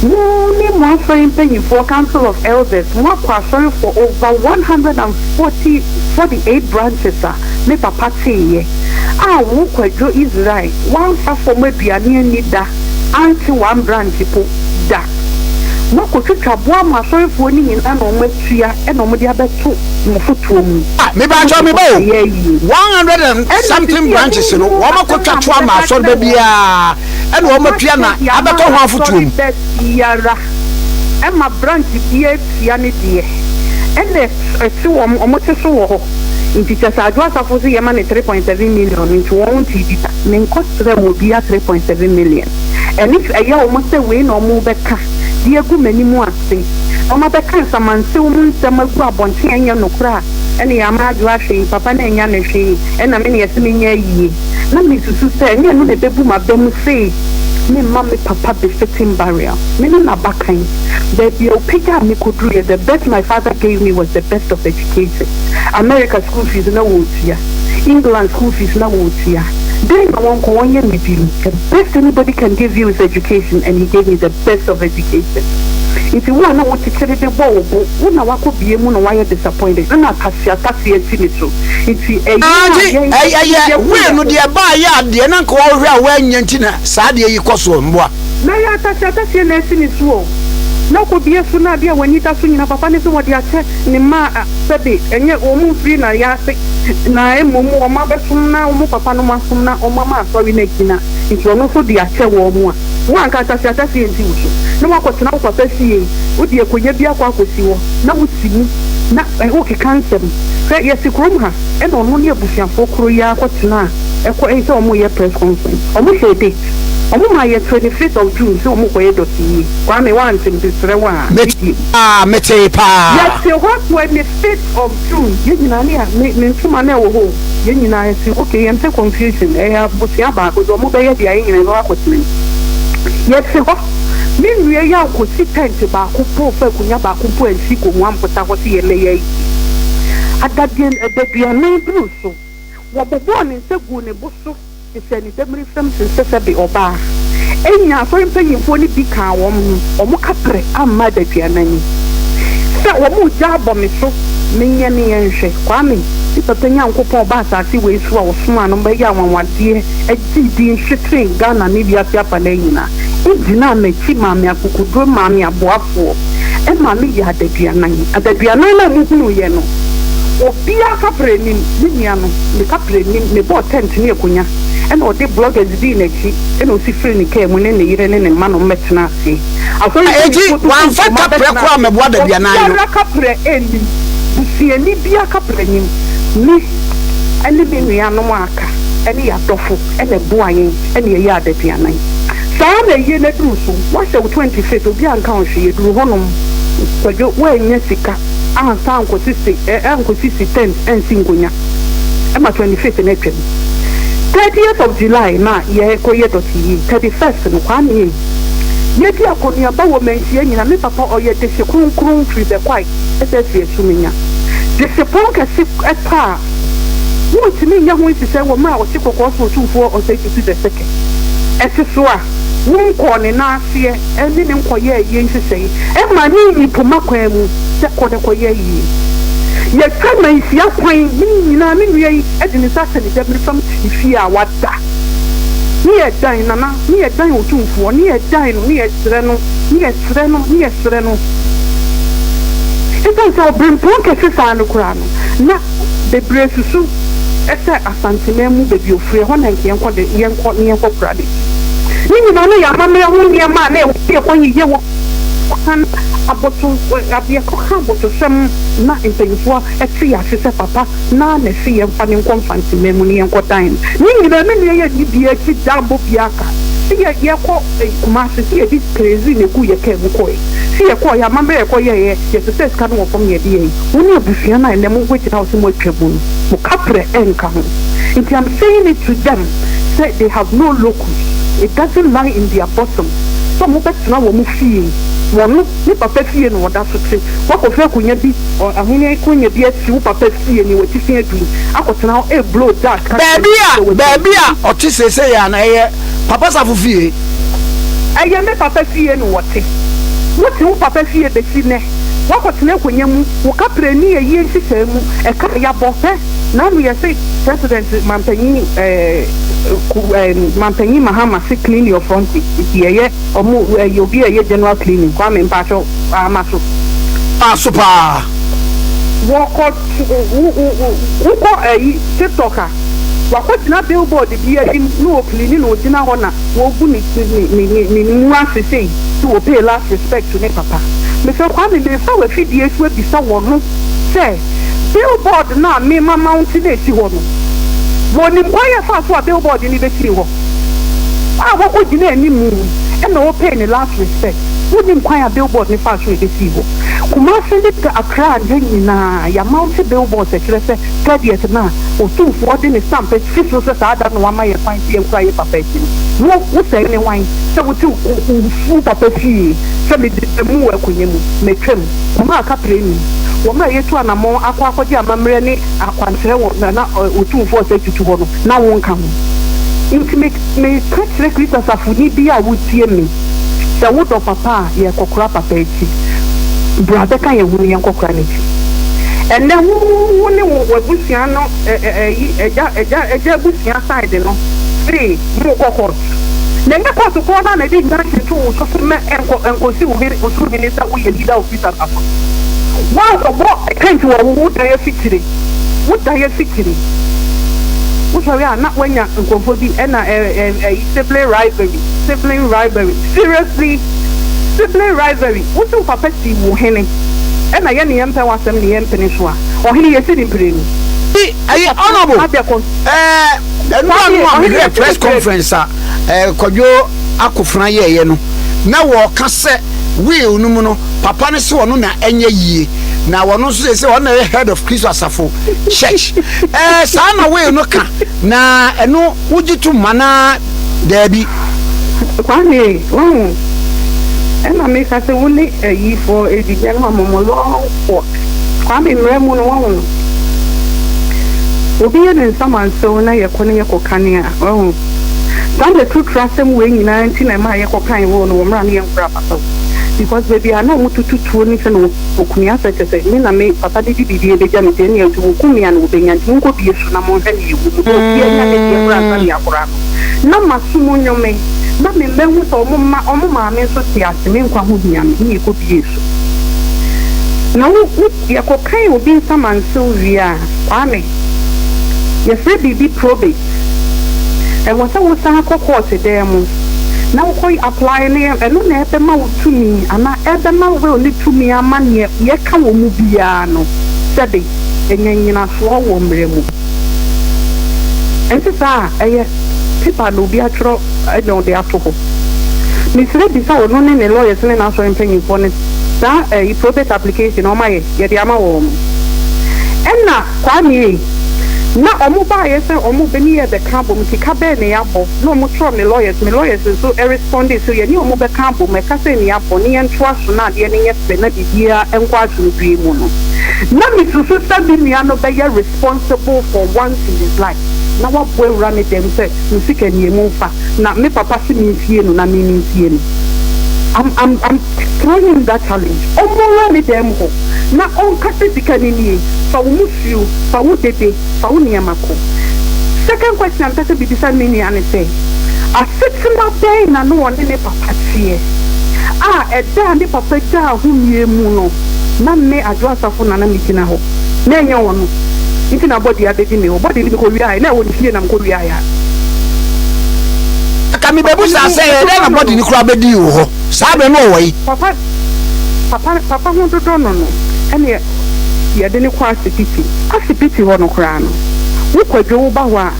Mo ne mo asɔre mpanyinfoɔ, council of elders, mo akɔ asɔre for over 140, 48 branches a me papa teeɛ a wo Kwadwo Israel wamfa fam aduane ani da ante one branch po da. Moakɔtwitwa boa mo asɔrefoɔ no nyinaa na ɔmo atua, ɛna ɔmo de abɛto mo fotoɔ mu. Ah, mebakyɛ meba o. Ɛyɛ yie. 100 and something branches no, wɔn akɔtwa to ama asɔre ba biara, ɛna wɔn atua na abɛtɔ ho afotuo mu. Bɛ biara ɛma branch biara tua ne deɛ, ɛna ɛte wɔn ɔmo te so wɔ hɔ, nti kyɛ sɛ Adwo Asafo so yɛma ne 3.7 million, nti wɔn ti bi da menkɔ srɛ wɔ bia 3.7 million. Ɛne ɛyɛ wɔn sɛ wei na wɔn bɛka de agu m'anim ase, na wɔn abɛka nsamansew mu nsɛm agu abɔnten a ɛnyɛ nokorɛ a. Ɛne yɛama adwo ahwee, papa no annya no hwee, ɛna me na yɛse menyɛ ayie. Na mesusu sɛ ɛnyɛ ɛno na ɛbɛbu m'aba mu sei memma me papa befitting burial. Me ne n'abakan. Baabi a ɔpagyaa me kɔduruiɛ, the best my father gave me was the best of education. America school fees na wɔtua, England school fees na wɔtua. Dɛn na wɔnkɔ wɔnyɛ me bio? The best anybody can give you is education and he gave me the best of education. Nti wo a na wokyekyere de bɔ wo bo, wo na woakɔ bie mu na woayɛ disappointed ɛna ataseatasea asi ne so. Nti ɛyɛ a Nti yɛn ɛyɛ yɛbu wei yɛn no ho. deɛ ɛbaayɛ a deɛ na nka wɔhwɛ a wɔannya nti na saa adeɛ yi kɔ soɔ mmoa. Na ɛyɛ ataseataseɛ na asi ne so o. Na ɔkɔ bie so na adeɛ a w'ani da so nyina papa no sɛ wɔde akyɛ ne mma a sɛbe ɛnyɛ wɔn mfiri na yɛase na mmom wɔn abɛsom na wɔn papa nom asom na wɔn ama asɔre no agyina nti ɔno nso de akyɛ wɔn a wo anka ataseataseɛ nsi wo so na woakɔtena wo papa fie wode akonya bi akɔ akɔsi hɔ na wosi mu na wokeka nsɛm hwɛ yɛte kurom ha ɛna ɔno ne abusuafoɔ koro yi ara kɔtenaa ɛkɔ ɛyi sɛ wɔn reyɛ press conference wɔn hyɛɛ date wɔn maa yɛ 25th of June sɛ wɔn rekɔyɛ dɔte yie Kwame woante mesrɛ wo a Mete video. paa, metee paa. Yɛte hɔ 25th of June yɛn nyinaa ne me me ntoma na ɛwɔ hɔ o yɛn nyinaa yɛte okay yɛmpɛ confusion ɛyɛ abusua baako deɛ wɔn bɛyɛ deɛ yɛn nyinaa yɛbɛkɔ akɔtena mu yɛte hɔ me nua yi ankɔsi tent baako mpo fa akonnwa baako mpo ansi komu ampota hɔ sɛ yɛmmɛyɛ ayie adaduan adaduanan duru so wɔbobɔɔ ne nsa guu ne bo so de hyɛɛ ne damiri fam sen sɛ sɛbe ɔbaa. Enya asɔre mpanyimfoɔ no bi kaa wɔn ho, wɔn kaprɛ amma adaduanan yi. Sɛ wɔn regya abɔ me so, menyɛ ne yɛnhwɛ. Kwame, me papa Nyankopɔn ɔbaa asase wei so a ɔsomaa no bɛyɛɛ anwanwadeɛ, gyee din hwetee Ghana ne wiase afanaa nyinaa, gyinaa m'akyi maa me akokoduro, maa me aboafoɔ, ɛmaa me yɛɛ adaduanan. Adaduanan no a mohunuiɛ no, obiara kaprɛ nnim, me nua no, ne kaprɛ nnim, mebɔɔ tent ne akonya, ɛna ɔde bloggers dii n'akyi, ɛna ɔsi firii ne kaa mu ne ne yere ne ne mma nom bɛtenaa ase. Asɔre Enti mpanyinfoɔ tutuu wamfa ntoma kaprɛ bɛtenaa koraa ase. ammɛboa adaduanan no. Obiara kaprɛ nnim, busuani biara kaprɛ nnim. Me ne me nuanom a aka ne yɛn adɔfo na ɛboa yɛn na yɛyɛɛ adaduanan. Saa ara na ayie no aduru so, woahyɛ wo 25th, obiara nka wo hwee, yɛduru hɔnom, Kwadwo, woannya sika ansan ankɔsisi ankɔsisi tent ansi nkonya ma 25th no atwam. 30th of July na yɛrekɔyɛ dɔte yie, 31st no, Kwame ei, yɛdi akɔneaba wɔ Manhyia nyina, me papa ɔyɛ dehye kronkron firi Bɛkwae sɛ firi Asumenya. Dehye pɔn kɛse tɔ a, wontumi nyɛ ho nhyehyɛe wɔ mmerɛ a ɔte kɔkɔɔ so Otumfoɔ Osei Tutu the Second te so a, wonkɔɔ ne nan aseɛ ne no nkɔyɛɛ ayie nhyehyɛe mma no nyi poma kwan mu sɛ kɔ na kɔyɛ ayie. Yɛtwa manhyia kwan ne nyinaa me nua yi de ne nsa ahyɛ ne dabiri fam te ne fie a wada. Ne yɛdan Nana, ne yɛdan Otumfoɔ, ne yɛdan no, ne yɛsrɛ no, ne yɛsrɛ no, ne yɛsrɛ no. Esiane sɛ ɔberempɔn kɛse saa no koraa no, na bebree susu sɛ Asanteman mu baabi a ofiri, ɛhɔ na anka yɛnkɔ de yɛnkɔ na yɛnkɔkora no akyi. Ne nyinaa no yɛ amammerɛ ho nneɛma a na ɛwɔ sɛ yɛkɔyeyɛ wɔ kan aboto yɛkɔka abotosɛm na mpanyinfoɔ te yɛn ase sɛ papa na na ɛse yɛmfa no nkɔ Mfanteman mu na yɛnkɔdan no. Ne nyinaa me nua yɛnni biara akyi da mbɔ biara ka. Sɛ yɛ yɛkɔ Kumasi sɛ yɛde kerosene na eguu yɛ kaa mu kɔe. Sɛ yɛkɔɔ yɛ amammerɛ a yɛkɔyɛeɛ yɛsesɛɛ sika no wɔ fam na yɛde yɛe. Wo ne abusua no a ɛnnɛ mobɛgyina hɔ sɛ moatwa mu no, mo kaprɛ nka ho. Nti I'm saying it to them sɛ they have no locus, it doesn't lie in their bosom sɛ wɔbɛtena wɔn fie, wɔn ne papa fie na wɔda so te, woakɔfa akonya bi, ɔhene akonya bi asi wo papa fie nea w'atifi adu yi, akɔtena hɔ ɛreblow dust ka kyerɛ Baabi no a sɛ watwa baabi mu. a ɔte seesei a na ɛyɛ Papa Safo fie. Ɛyɛ me papa fie na wɔte. Wote wo papa fie bɛsi nnɛ. Woakɔtena akonya mu, wo kaprɛ nni ayie nhyehyɛe mu, ɛka a yɛabɔ, hwɛ, nano yɛse President Mampanyin eh, ku eh, Mampanyin Mahama se clean your frontage, nti yɛyɛ ɔmo eh, obi a ɛyɛ general cleaning, Kwame mpakyɛw ama so. Ah so paa. Wɔkɔ wo wo wo wokɔ ayi TikTok a, wakɔgyina billboard bi anim na ɔcleani na ɔgyina hɔ na Wɔgu ne ne ne ne mu ase sei sɛ wɔ pay last respect to ne papa. Mesrɛ Kwame merefa w'afidie so abisa wɔno sɛ billboard no a me ma mounte no ɛsi hɔ no wɔnim kwan a ɛfaa so a billboard no bɛsii hɔ a wɔkɔ gyina anim ɛna wɔ pay ne last respect wonim kwan a billboard no faa so a ɛbɛsii hɔ. Kumasi ne Accra ha nyinaa, yɛamounte billboards ɛkyerɛ sɛ 30th no a Otumfoɔ de ne stamp asi so sɛ saa da no na wama yɛn kwan sɛ yɛnkura yɛn papa akyi no. Wo, wo sɛɛ ne hwan sɛ wote wo wo papa fie sɛ mede mu wɔ akonnwa mu, matwam, Kuma aka prɛ nim wɔ mmerɛ a yɛtu anammɔn akɔ akɔgye amammerɛ ne akwankyerɛ wɔ Nana Otumfoɔ Osei Tutu hɔ no, na wonka ho. Nti me, meka kyerɛ Kristo asafoni biara a wotie me, sɛ wodɔ papa a, yɛrekɔkora papa akyi. Bra bɛka yɛn ho na yɛnkɔkora n'akyi. Ɛnnɛ, wo, wo ne wo, w'abusua no, ɛ, ɛ, ɛyi, agya, agya, agya abusua side no, se morekɔ court. Na ɛnyɛ court korɔ no ara na ɛde injunction to wo so se mɛ, ɛnkɔ, ɛnkɔsi wo hene, wo so hene sɛ woyɛ leader of Kristo asafo no. Woankɔbɔ tent wɔ wo, wo dan afikyire. Wo dan afikyire. Wosɔre a na woanya nkurɔfoɔ bi ɛna ɛ, ɛ, ɛyi, sibling rivalry, sibling rivalry. Seriously? Sibling rivalry. Wo se wo papa sii wo hene ɛna yɛne yɛmpɛ w'asɛm ne yɛmpene so a, ɔhene yɛsi no mprenu. Bi, Wo ɛyɛ papa honourable, abɛkɔ. ɛɛ, ɛnura Kwame, no a ɔhene mehwɛɛ yɛsi no press mprenu. conference a, ɛɛ, Kwadwo Akofena yɛɛyɛ no, na wɔɔka sɛ will no mu no, papa no se ɔno na ɛnyɛ yie, na ɔno nso seesei ɔno na ɛyɛ head of Kristo Asafo Church. Ɛɛ, saa na will no ka, na ɛno wogye tom anaa daabi? Kwame, wahu, ɛna meka sɛ wo ne ayifoɔ ɛdi yɛn ma mo mo long walk. Kwame, mmerɛ mu no, wahu, obi yɛ ne nsamansew na yɛkɔ na yɛkɔ kane a, wahu, saa na turutura asɛm wei nyinaa nti na ɛmaa yɛkɔ kan wɔ no wɔ mmerɛ a na yɛnkura papa o. Because baabi a na wɔn tutu tuo ne sɛ na wɔkum yɛn asɛ kyɛ sɛ me na me papa de de biribi ɛbɛgya me nti ɛnneɛ nti wɔkum me a na wɔbɛnya nti monkɔ bie so na monhwɛ nea ɛwɔ mu na obiara nya ne deɛ mmra ansa na yɛakora no. Na maso mu nnwome na me mma hu sɛ wɔn mma wɔn maame nso te ase me nkwa ho hia me ne yɛkɔ bie so. Na wo wo yɛkɔkan obi nsamansew wie a Kwame yɛfrɛ biribi probate. Ɛwɔ sɛ wosan kɔ kɔɔte dan mu na wokɔ apply no yɛ ɛno na ɛbɛma wo tumi anaa ɛbɛma will no tumi ama neɛ yɛka wɔ mu biara no sɛbe anya nnyinasoɔ wɔ mmara mu. Ɛnte saa a ɛyɛ paper na obi atwerɛ na ɔde ato hɔ. Mesrɛ bisa ɔno ne ne lawyers ne n'asɔre mpanyinfoɔ no saa ɛyi probate application no wɔayɛ yɛde ama wɔn. Ɛna Kwame ei, na ɔmo baeɛ sɛ ɔmo bɛ ne yɛ bɛka abom nti ka bɛn na yɛabɔ na ɔmo twerɛ me lawyers, me lawyers nso respondee sɛ yɛne ɔmo bɛka abom ɛka sɛ ne yɛabɔ ne yɛntoa so na adeɛ no nyɛ fɛ na biribiara nkɔ asomdwoeɛ mu no na me susu sɛ me nua no bɛyɛ responsible for once in his life na wabɔ awura ne dɛm sɛ me sika nie momfa na me papa se mensie no na me mensie no I'm, I'm, I'm throwing him that challenge ɔmmɔwura ne dɛm hɔ na ɔnka sɛ sika no nie, fa wo musuo, fa wo dede, fa wo nneɛma kɔ. Second question a mepɛ sɛ mebisa me nua ne sɛ, asetena bɛn na na ɔne ne papa teɛ a ɛda a ne papa gyaa ahomeɛ mu no na me Adwo Asafo na na megyina hɔ, na ɛnyɛ ɔno nti na body abɛdi me hɔ, body no mekɔwiaeɛ, na ɛwɔ ne fie na mekɔwiaeɛ a. Anka Papa no mebɛbusa ho sɛ ɛyɛ dɛn na dodo no body no. no koraa bɛdii wo hɔ saa berɛ no ɔwɔ he? Papa Papa papa ho dodɔ no no ɛne yɛde no kɔ asipiti. Asipiti hɔ no koraa no, wo kwadwo wo ba hɔ a,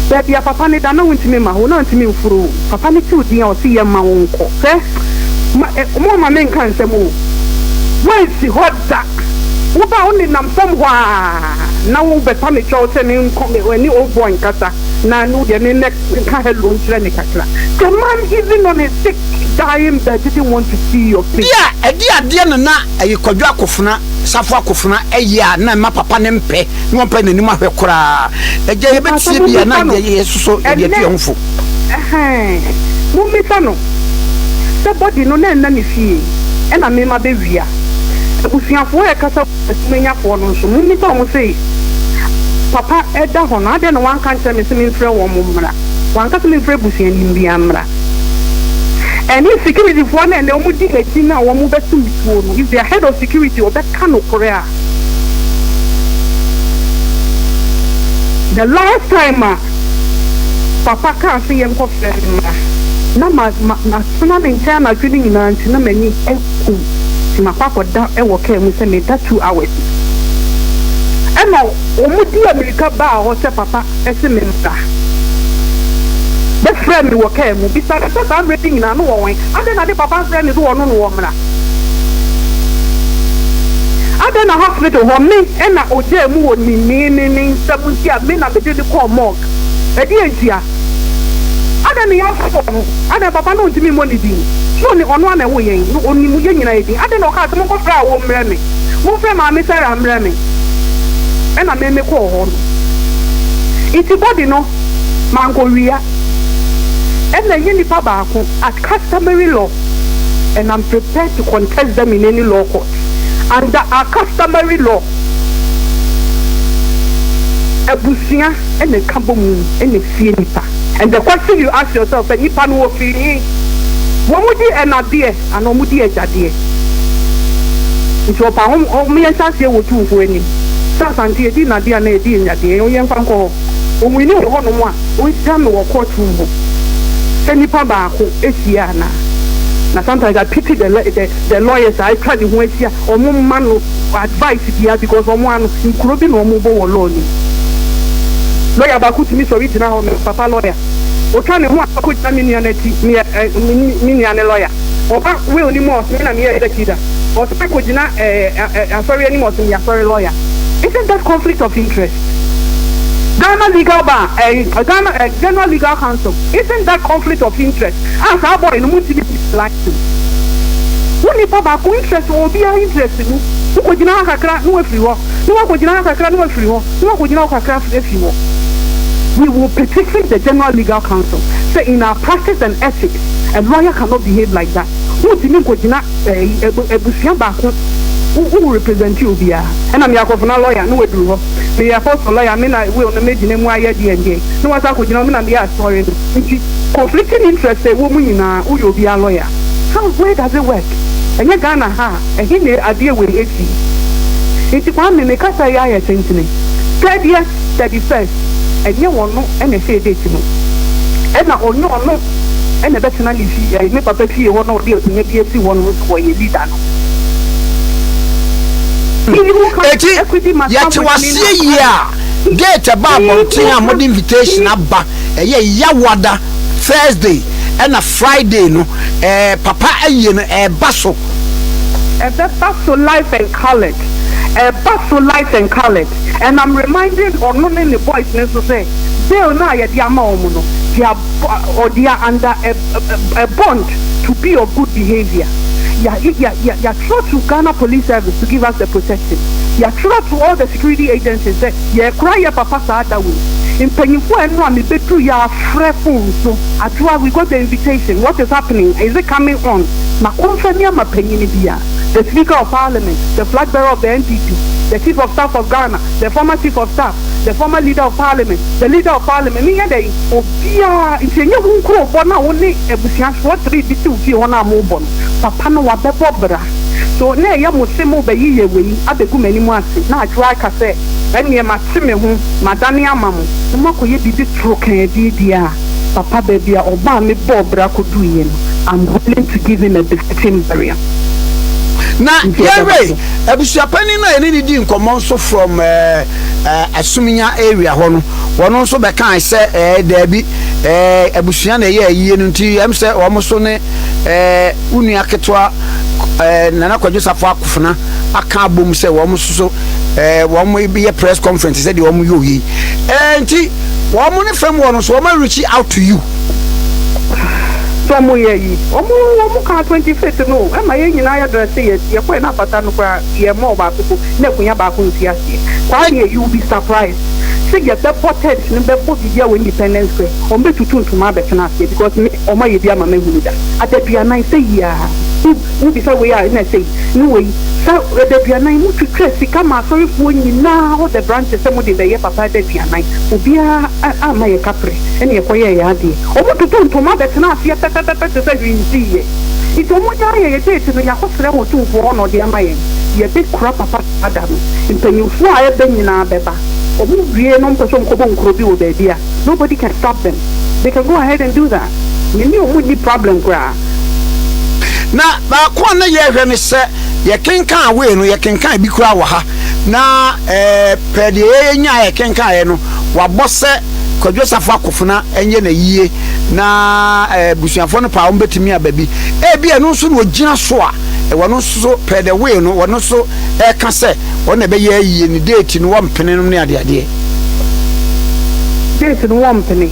baabi a papa no da na wontumi mma hɔ, na ɔntumi mforo o. Papa no tew din a ɔse yɛmma wo nkɔ. Hwɛ, ma ɛ, mo mma menka nsɛm o. Woansi hɔ da. Wo ba a, wo nenam fam hɔ ara na wo bɛpa me kyɛw sɛ menkɔ, me ne old boy nkasa na ne wo deɛ me mmɛ nka hello nkyerɛ no kakra. The man even on his sick dying bed didn't want to see your face. Deɛ a ɛde adeɛ no na ɛyɛ Kwadwo Akofena, Safo Akofena ɛyɛ a na ɛma papa no mpɛ na ɔmpɛ n'anim ahwɛ koraa. Agya Mpakyɛ yɛbɛtie bi a na mommisa no yɛ soso yɛde atu ɛnɛ yɛn ho fo. ɛhɛn mommisa no sɛ body no na ɛnna ne fie ɛna me ma bɛwia. Abusuafoɔ a ɛkasa Asumanyafoɔ no nso mommisa wɔn se papa ɛda hɔ no adɛn na wanka ankyerɛ me se memfrɛ wɔn mmra? Wanka se memfrɛ busuani biara mmra. Ɛne security foɔ no a ɛnɛ wɔn di n'akyi no a wɔn bɛto me tuo no, if their head of security ɔbɛka nokorɛ a, the last time a papa kaa se yɛnkɔ frɛ no mmra, na ma ma matena ne nkyɛn anadwo no nyinaa nti na m'ani akum, nti makɔ akɔda wɔ kaa mu sɛ meda 2 hours. Ɛna wɔn di amirika baa hɔ sɛ papa se me mmra. Bɛfrɛɛ me wɔ kaa mu, bisa no sɛ saa mmerɛ no nyinaa no wɔ wɛn? Adɛn na ne papa mfrɛ no sɛ ɔno no wɔ mmra? Adɛn na hospital hɔ me na ogyaa mu wɔ ne ne ne ne nsam nti a me na mede no kɔɔ morgue? Ɛdeɛn ntia? Adɛn na yɛafrɛ no? Adɛn papa no ntumi mmɔ ne din? So ɔne ɔno ara na ɛwoo yɛn? No ɔnim yɛn nyinaa din. Adɛn na ɔkaa sɛ monkɔfrɛ awo mmrɛ me? Momfrɛ maame Sarah mmrɛ me. Ɛna me mekɔɔ hɔ no. Nti body no mankɔwia. Ɛna ɛnyɛ nipa baako at customary law and I'm prepared to contest them in any law court under our customary law. Abusua na ɛka bɔ mu na ɛsie nipa and the question you ask yourself sɛ nipa no wɔfiri he? Wɔn di ɛnadeɛ anaa wɔn di agyadeɛ? Nti ɔpa ho wɔn yɛnhyɛ aseɛ wɔ tumfoɔ anim sɛ Asante yɛdi nnadeɛ anaa yɛdi anyadeɛ yɛmfa nkɔ hɔ. Ɔwini wɔ hɔnom a ɔnhyia me wɔ court room hɔ sɛ nipa baako ahyia anaa? Na sometimes I pity the the the lawyers a atwa ne ho ahyia wɔn mma no advice biara because wɔn ano nkuro bi na wɔn bɔ wɔ law no mu. Lawyer baako tumi sɔre gyina hɔ, me papa lawyer, otwa ne ho a ɔkɔ gyina me nua no akyi, meyɛ ɛ me nua ne lawyer. Ɔba will no mu a ɔse me na meyɛ executor. Ɔsan kɔ gyina ɛ ɛ asɔre anim a ɔse meyɛ asɔre lawyer. Isn't that conflict of interest? Ghana legal bar ɛ Ghana ɛ General Legal Council, isn't that conflict of interest? A saa boy no montumi license. Wo nipa baako interest wɔ obiara interest mu. Wokɔgyina ha kakra na wafiri hɔ, na wakɔgyina ha kakra na wafiri hɔ, na wakɔgyina hɔ kakra afiri hɔ. We will petition the General Legal Council sɛ in our practice and ethics, a lawyer cannot behave like that. Wontumi nkɔgyina ɛyi abusua baako wo wo represent obiara. Ɛna meyɛ akɔfena lawyer na waduru hɔ. Meyɛ apostle lawyer, me na will no mɛgyina mu ayɛ deɛn deɛn. Na wasan akɔgyina hɔ, me na meyɛ asɔre no. Nti conflicting interest a ɛwɔ mu nyinaa, woyɛ obiara lawyer. How, where does it work? Ɛnyɛ Ghana ha a, ɛhe na adeɛ wei ɛsi? Nti Kwame, me kasa yi ayɛ tentene. 30th, 31st, ɛnyɛ ɔno na ɛhyɛɛ date no. Ɛna ɔnyɛ ɔno na ɛbɛtena ne fie, ɛɛ, me papa fie hɔ na ɔde akonnwa bi asi hɔ no nso ɔyɛ leader no. Eti, yɛte wo aseɛ yie a, date ɛba abɔnten a mode invitation aba, ɛyɛ Yawada, Thursday, ɛna Friday no, ɛɛ, papa ayie no, ɛɛba so. Ɛbɛba so live and coloured, ɛba so live and coloured, and I'm reminding ɔno ne ne boys no nso sɛ bail no a yɛde ama wɔn no, they are, they are under a, a, a bond to be of good behaviour. Yɛ, yɛ, yɛ, yɛatwerɛ to Ghana Police Service to give us the protection. Yɛatwerɛ to all the security agencies sɛ yɛrekora yɛ papa saa da wei. Mpanyinfoɔ a ɛno a mebɛduru yɛ afrɛ phone so, Adwoa, we got the invitation, what is happening, is it coming on? Ma confirm ama panyin bi a, the Speaker of Parliament, the flag bearer of the NPP, the Chief of Staff of Ghana, the former Chief of Staff, the former Leader of Parliament, the Leader of Parliament, menyɛ dɛn? Obiara, nti ɛnyɛ wo nkurobɔ no a wo ne abusuafoɔ three bi te wo fie hɔ no a mobɔ no, papa no wabɛbɔ bra. So na ɛyɛ mo se mobɛyeyɛ wei abɛgu m'anim ase na Adwoa aka sɛ ɛnneɛ mate me ho, madane ama mo, na moakɔyɛ biribi toro kaa bi deɛ a, papa baabi a ɔmaa me bɔɔ bra kɔduiɛ no, I'm willing to give him a befitting burial. Na Nti ɛbɛba yɛhwɛ so. abusuapanin no a yɛne no dii nkɔmmɔ nso from eh, eh, Asuminya area hɔ no, wɔn nso bɛkae sɛ eh, daabi, eh, abusua na ɛyɛ ayie no nti ɛm sɛ wɔn nso ne eh, wo nua ketewa eh, Nana Kwadwo Safo Akofena aka abom sɛ wɔn nso so eh, wɔn yɛ press conference sɛdeɛ wɔn yɛ oyi eh, nti wɔn ne fam wɔ no so wɔn reach out to you. Sɛ ɔmo yɛ yi ɔmo ɔmo kaa 25th no ɛma yɛn nyinaa yɛ dresse yɛ yɛ kɔɛ na apata no koraa yɛ mɔɔ baako po na akunya baako nsi aseɛ Kwame you will be surprised sɛ yɛ bɛ bɔ tent no bɛ bɔ biribi wɔ Independence Square ɔmo bɛ tutu ntoma abɛtena aseɛ because me ɔmo ayɛ bi ama mahunu da adaduanan sɛ yiaa wo wo bisa wei a na sɛi ne wei sa adaduanan mo twitwa sika ma asɔrefoɔ nyinaa all the branches sɛ mo de bɛyɛ papa adaduanan obiara amma yɛ kaprɛ ɛna yɛkɔyɛɛ yɛn adeɛ. Wɔtotoo ntoma bɛtenaa aseɛ pɛpɛpɛpɛ te sɛ hwee nsiiɛ. Nti wɔgyaa yɛn, yɛn date no, yɛakɔsrɛ wɔ Otumfoɔ hɔ na ɔde ama yɛn. Yɛbɛkura papa saa da no. Mpanyimfoɔ a ɛbɛ nyinaa bɛba. Wɔwie na wɔpɛ sɛ wɔkɔbɔ nkuro bi wɔ baabi a, nobody can stop them. They can go ahead and do that. Me ne wɔn nni problem koraa. Na baako a na yɛhwɛ ne sɛ yɛkenkan wei no, yɛkenkan bi koraa wɔ ha, na ɛɛ pɛ deɛ yɛnyaeɛ yɛkenkaeɛ no, wabɔ sɛ Kwadwo Safo Akofena nyɛ n'ayie na abusuafoɔ no paa wɔn bɛtumi aba bi. Ebi ɛno nso na ɔgyina so a Wɔno nso so per the will no wɔno nso ɛka sɛ wɔn na ɛbɛyɛ ayie ne date no wɔmpene nom ne adeadeɛ. Date no wɔmpene.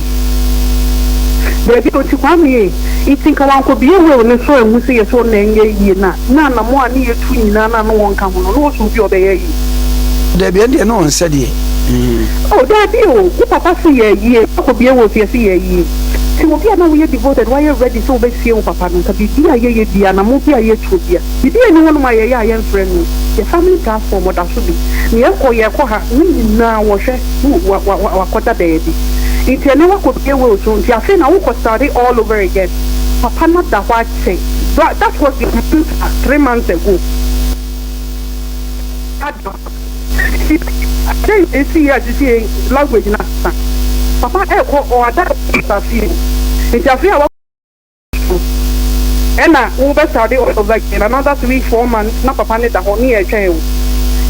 Daabi o, nti Kwame ei, nti nka wankɔbie will no so anhu sɛ yɛsɛ ɔno na ɛnyɛ ayie no a, na anamɔ a ne yɛtu nyinaa no a na wɔnka ho no, na ɔsɛ obi a ɔbɛyɛ ayie. Daabi ɛndeɛ na ɔnsɛ deɛ. Oh daabi o, wo papa se yɛ ayie, wakɔbie will so yɛse yɛ ayie. Nti obi a na woyɛ devoted, woayɛ ready sɛ wobɛsie wo papa no, nka biribi a yɛyɛ biara, anamɔ bi a yɛtuo biara, biribi nni hɔnom a yɛyɛ a yɛmfrɛ no o. Yɛ family platform, ɔda so bi. Nea ɛkɔ, yɛkɔ ha, ne nyinaa wɔhwɛ. Wo wa wa wa wakɔda baabi nti ɛnɛ wakɔbie will so nti afei na wokɔ starte all over again papa no da hɔ akyɛ that was a month 3 months ago ada nti adɛn na ɛsi yɛ a sisi language no asesa papa ɛkɔ ɔada afei nti afei a ɛna wobɛ start all over again another 3, 4 months na papa ne da hɔ ne yɛtwɛn o.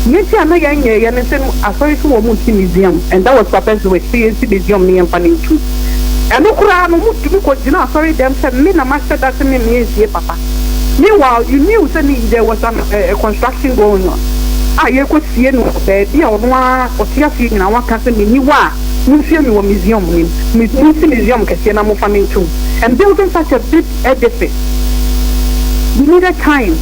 Nea nti a na yɛnyɛ yɛ ne sɛ no asɔre so wɔ mu nsi museum, and that was papa's wish sɛ yɛnsi museum ne yɛmfa ne ntu. Ɛno koraa no motumi kɔgyina asɔre dɛm sɛ me na mahyɛ da sɛ me mmea nsie papa. Meanwhile, you knew sɛ ne there was an construction going on a yɛkɔ sie no wɔ baabi a ɔno ara ɔte aseɛ nyinaa waka sɛ menni hɔ a monsie me wɔ museum nim, monsi museum kɛseɛ na momfa me ntom, and building such a big edifice, we needed time.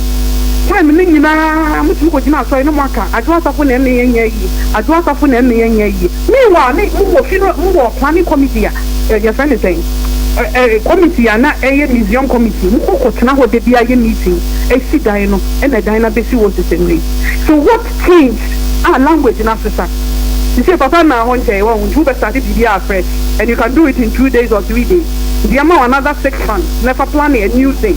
Time no nyinaa motumi kɔgyina asɔre na moaka Adwo Asafo na ɛmme yɛnyɛ yie, Adwo Asafo na ɛmme yɛnyɛ yie. Meanwhile ne mowɔ fi no mowɔ planning committee a yɛfrɛ no sɛn, committee a na ɛyɛ museum committee, mokɔ kɔtena hɔ da bi ayɛ meeting asi dan no, ɛna dan no abɛsi hɔ sesɛmmerɛ. So what changed a language no asesa? Sɛ papa na hɔ nkyɛn wɔ nti wobɛ start biribi afresh and you can do it in 2 days or 3 days, nti yɛma wo another 6 months never plan a new thing.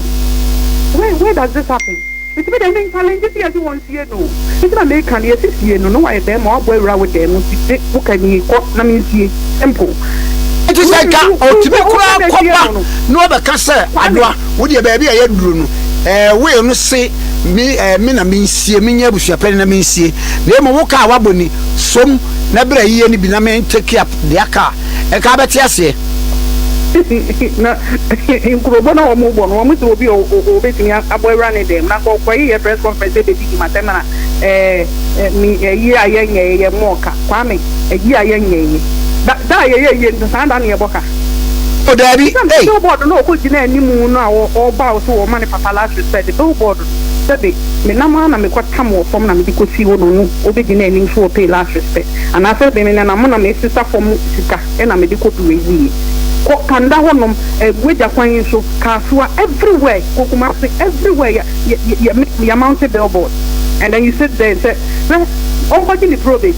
Where does this happen? Nti mi de mi challenge si yɛsi wɔn sie no, nti na meka no yɛsi sie no no wayɛ bɛrima wabɔ awura wo dan mu, nti de woka ni kɔ na mi nsie, simple. Nti sɛ nka ɔtumi koraa kɔba na ɔbɛka sɛ Adoa, wodeɛ baabi a yɛduro no wei no se me me na mensie, menyɛ abusuapɛni na mensie, na mmom wo kaa wabɔ ni som na berɛ yie no bi na me take up deɛ aka a ɛnka bɛte aseɛ. Na nkurobɔ na wɔn bɔ no, wɔn sɛ obi a obetumi abɔ awura ne dɛm na nka ɔkɔyi yɛ press conference ebedi di ma tɛm na ɛɛ mi ɛyi a yɛnyɛ yɛ mɔɔ ka Kwame ɛyi a yɛnyɛ yɛ da da a yɛyɛ yie no saa da na yɛbɔ ka. O daabi. Sɛ billboard no ɔkɔ gyina anim no a ɔba so wɔma ne papa last respect, billboard no sɛbe menam ara na mekɔ tam wɔ fam na mede kɔsi hɔ no no ɔbɛgyina anim so ɔpay last respect anaasɛ me nenam na mesesa fam sika ɛna mede kɔ do ewie kɔ Kanda hɔnom, Wagya kwan yi so, Kasoa, everywhere, Kokumase, everywhere yɛ yɛ yɛ yɛ mount billboard and then you sit there and say hwɛ ɔnkɔgye ne probate,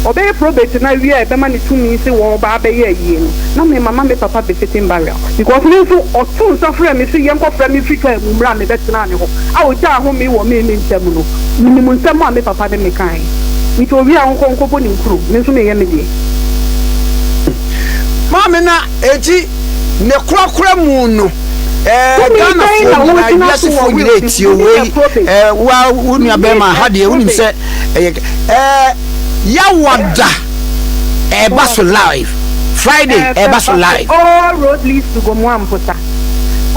ɔbɛyɛ probate na wie a ɛbɛma ne tumi sɛ wɔba abɛyɛ ayie no na me mama me papa befitting burial because me nso ɔto nsa frɛ me sɛ yɛnkɔfrɛ me firi kaa mu mmerɛ a mebɛtenaa ne hɔ a ɔgyaa home wɔ me me nsɛm no menim nsɛm a me papa ne me kae, nti owie a ɔnkɔ nkɔbɔ ne nkuro, me nso meyɛ me deɛ. Maame, na eti ne korakora mu no Ghanafoɔ nyinaa, wiasefoɔ nyinaa etie wei. Wa wo nua bɛrima ha deɛ, wonim sɛ ɛyɛ Yawada ɛɛba so live Friday, ɛɛba so live. All road leads to Gomoa Mpota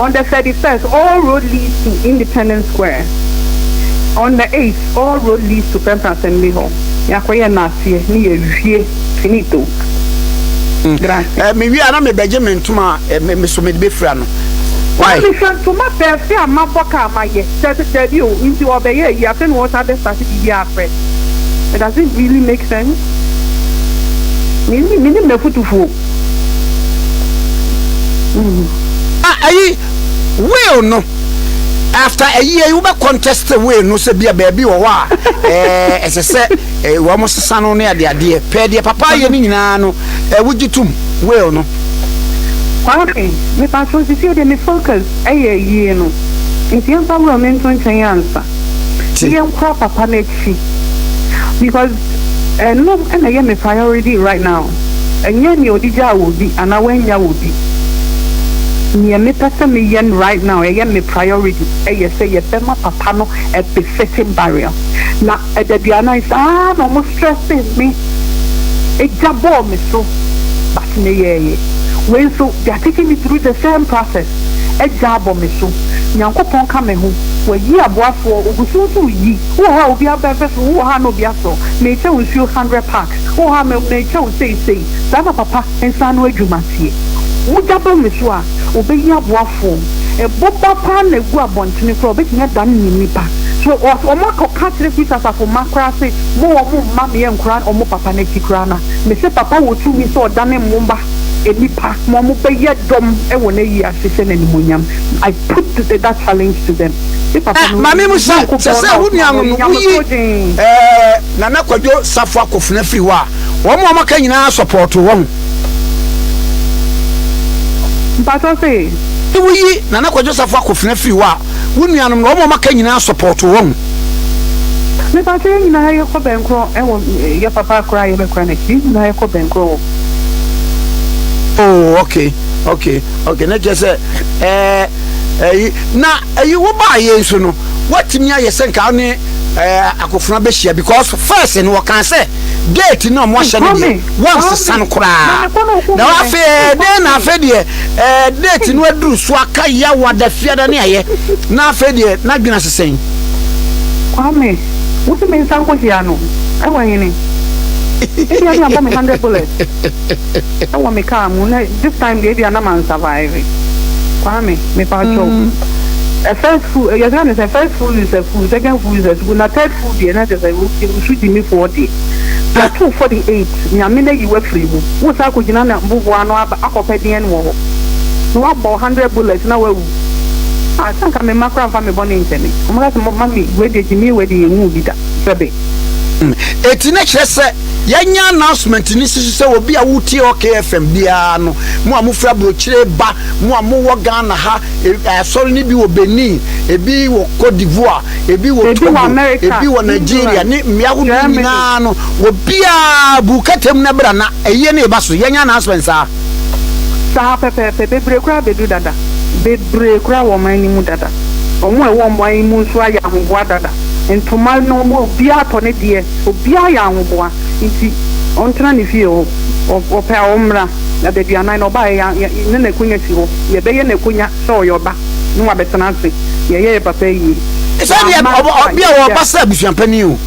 on the 31st. All road leads to Independence Square on the 8th. All road leads to Prempeh Assembly Hall. Yɛakɔyɛ naaseɛ ne yɛwie, finito. Grazie. Me wie a na mebɛgye me ntoma a me so mede bɛfira no. Why? Mehwɛ ntoma fɛɛfɛ a mabɔ ka a mayɛ sɛ dabi o, nti ɔbɛyɛ yi afei na wɔsan bɛ start biribi afrɛ. It doesn't really make sense. Menim n'afotufoɔ. Ah, ayi will no, after ayi ayi wobɛ contest will no sɛ bia baabi wɔ hɔ a ɛsɛ sɛ wɔn sesa no ne adeadeɛ pɛɛ deɛ papa ayɛ no nyinaa no, wogye tom will no. Kwame, mepa sisi de me focus ɛyɛ yie no, nti yɛmfa will ne nto nkyɛn ansa Ti. Yɛnkora papa n'akyi because ɛno ɛna ɛyɛ me priority right now. Ɛnyɛ nea ɔde gyaa wɔ bi anaa wanya wɔ bi. Nea mepɛ sɛ meyɛ no right now, ɛyɛ me priority, ɛyɛ sɛ yɛbɛma papa no a befitting burial. Na adaduanan saa na ɔmo stress me egya bɔɔ me so, but meyɛɛyɛ. Wei nso they are taking me through the same process, egya abɔ me so. Nyankopɔn ka me ho. Wayi aboafoɔ, ɔgu so nso reyi. Wowɔ hɔ a obi abɛfrɛ wo, wowɔ hɔ a na obi afrɛ wo. Merekyɛ wo nsuo hundred packs, wowɔ hɔ a merekyɛ wo sei sei. Saa na papa nsa ano adwuma teɛ. Mogya ba me so a, ɔbɛyi aboafoɔ. Boba paa na ɛgu abɔntene koraa a, ɔbɛtumi adane ne nnipa. So wɔakɔka akyerɛ Kristo asafo mma koraa se, mo wɔn mma me yɛnkora wɔn papa no akyi koraa no a, mese papa wɔ tumi sɛ ɔdane mo mma nnipa ma wɔbɛyɛ dɔm wɔ n'ayi ase hyɛ no animuonyam. I put that challenge to them. Me papa Eh, no, maame mu sɛ sɛ Nyankopɔn sɛ na wo ɔsoma no, nuanom ɔyɛ no woyi nyamesom den. eh, Nana Kwadwo Safo Akofena firi hɔ a, wɔn a wɔaka nyinaa sɔpɔɔto wɔn. Mpakyɛw se. Woyi Nana Kwadwo Safo Akofena firi hɔ a, wo nuanom no wɔn a wɔaka nyinaa sɔpɔɔto wɔn. Mepakyɛw yɛn nyinaa yɛkɔ bɛnkorɔ wɔ yɛ papa koraa yɛbɛkora n'akyi yɛn nyinaa yɛkɔ bɛnkorɔ wɔ. Oh okay okay okay na kyerɛ sɛ ɛɛ ɛyi na ɛyi wo baa yɛ nso no watumi ayɛ sɛ nka ne ɛɛ akofena bɛhyia because first no wɔkan sɛ date no a wɔahyɛ no deɛ wɔnsesa no koraa na afei dɛn na afei deɛ ɛɛ date no aduru so aka yawada fiada ne ayɛ na afei deɛ n'adwene asesɛn. Kwame, wo se me nsa nkɔhyia no ɛwɔ hene? Ebia ne abɔ me hundred bullets ɛwɔ me car mu na this time deɛ ebia na man survive. Kwame, mepa kyɛw. First fool, yɛka ne sɛ first fool is a fool, second fool is a fool, na third fool deɛ na kyerɛ sɛ wo so gyimifoɔ deɛ. Yɛato 48, Nyame no ayi wo afiri mu. Wo san akɔgyina na boboa ano aba akɔpɛ deɛn wɔ hɔ? Na wabɔ 100 bullets na wawu. Ah, sɛ anka me mma koraa mfa me bɔne nkyɛ me. Wɔn ka sɛ, mummy, wei deɛ gyimie wei deɛ yɛnhuu bi da. Sɛbe. Eti na kyerɛ sɛ yɛnyɛ announcement no si so sɛ obi a wotie OKFM biara no, mo a mofiri aburokyire ba, mo a mowɔ Ghana ha, asɔre no bi wɔ Benin, ebi wɔ Cote d'Ivoire, ebi wɔ Ebi wɔ Togo, America, ebi wɔ Nigeria England, ne mmea ahodoɔ Germany. nyinaa no, obiara bu kɛtɛm na bra na ayie no reba so. Yɛnyɛ announcement saa. Saa pɛpɛɛpɛ. Bebree koraa abɛdu dada. Bebree koraa wɔ ɔman no mu dada. Wɔn a ɛwɔ ɔman yi mu nso ayɛ ahoboa dada. Ntoma no, obiara atɔ ne deɛ. Obiara ayɛ ahoboa. Nti ɔntena ne fie hɔ. Ɔpɛ a ɔmmra. Adaduanan no ɔbaeɛ, yɛ, yɛ, ne n'akonya si hɔ. Yɛbɛyɛ n'akonya sɛ ɔyɛ ɔba. Na wabɛtena ase. Yɛyɛ yɛ papa yie. Sɛ deɛ Wamma ɔba a ɔbi a yɛgya. ɔba sɛ abusuapanin o.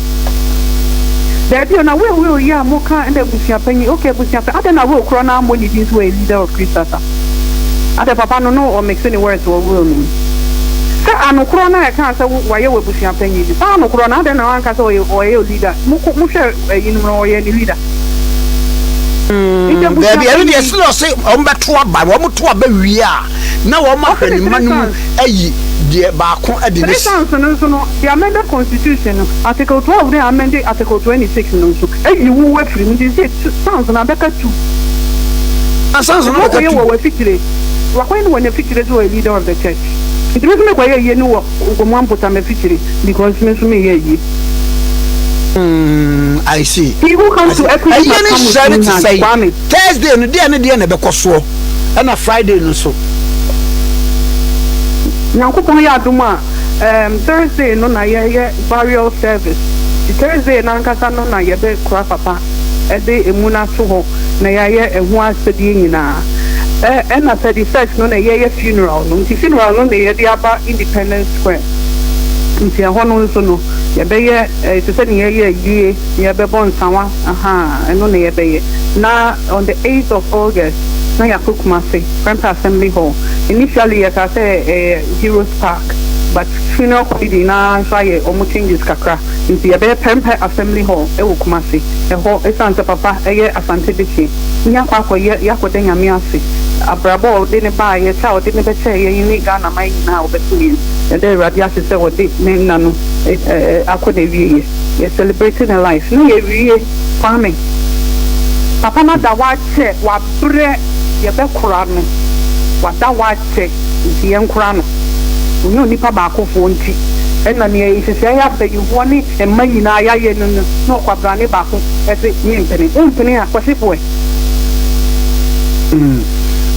Daabi o, na will will yi a moka ɛna abusuapanyin, okay abusuapanyin, adɛn na will korɔ no ammɔ ne din sɛ ɔyɛ leader of Christasa? Adɛn papa no no ɔmixe ne words wɔ will no mu? Sɛ ano korɔ no a ɛkaa sɛ wo wayɛ wo abusuapanyin no, saa ano korɔ no adɛn na wanka sɛ ɔyɛ ɔyɛ leader? Moko mohwɛ ayinom no ɔyɛ ne leader. Nti Daabi, ɛno deɛ abusuapanyin. sɛ ɔse wɔn bɛto aba, wɔn to aba wie a na wɔn Ɔse ahwɛ ne ne mma three no mu sons. ayi deɛ baako de no Three si. sons no nso no, the amended constitution no, article 12 ne amende article 26 no nso, ayi wo afiri mu, nti sɛ sons no abɛka tu. Na sons no Nti abɛka wakɔyɛ tu. wɔ w'afikyire, wakɔyɛ no wɔ n'afikyire sɛ ɔyɛ leader of the church. Nti me nso mekɔyɛ ayie no wɔ Gomoa Mpota m'afikyire because me nso meyɛ ayie. Mm, I see. He who I comes see. to equity Ayie must no come with nhyehyɛe no clean te hands, sɛn? Kwame. Thursday no, deɛ ne deɛ na ɛbɛkɔ soɔ, ɛna Friday no nso. Nyankopɔn yɛ adom a, um, Thursday no na yɛyɛ burial service. Nti Thursday no ankasa no na yɛbɛkora papa de emu no ato hɔ na yɛayɛ ɛho asɛdeɛ nyinaa. Ɛ, ɛna 31st no na yɛyɛ funeral no. Nti funeral no na yɛde aba Independence Square. Nti ɛhɔ no nso no, yɛbɛyɛ eh, te sɛ nea yɛyɛ ayie, yɛbɛbɔ nsawa, ahaa, ɛno na yɛbɛyɛ. Na on the 8th of August na yɛakɔ Kumasi, Prempeh Assembly Hall. Initially yɛkaa sɛ ɛyɛ Heroes Park but funeral committee no ara nso ayɛ wɔn changes kakra nti yɛbɛyɛ Prempeh Assembly Hall wɔ Kumasi. Ɛhɔ ɛsiane sɛ papa yɛ Asante dehyeɛ ne yɛakɔ akɔyɛ yɛakɔda Nyame ase abrabɔ a ɔde no baeɛ, kyɛ a ɔde no bɛkyɛɛ yɛn ne Ghana man nyinaa a ɔbɛto yɛn. Yɛda Awurade ase sɛ ɔde ne nna no akɔ n'awieɛ. Yɛ celebrate ne life na yɛwie. Kwame, papa no ada hɔ akyɛ, wabrɛ, yɛbɛkora no. Wada hɔ akyɛ, nti yɛnkora no. Ɔnyɛ onipa baakofoɔ nti ɛna nea nhyehyɛeɛ a mpanyinfoɔ ne mma nyinaa yɛayɛ no no, na ɔkwabrane baako se mempene. Wompene a, kɔhye po ɛ.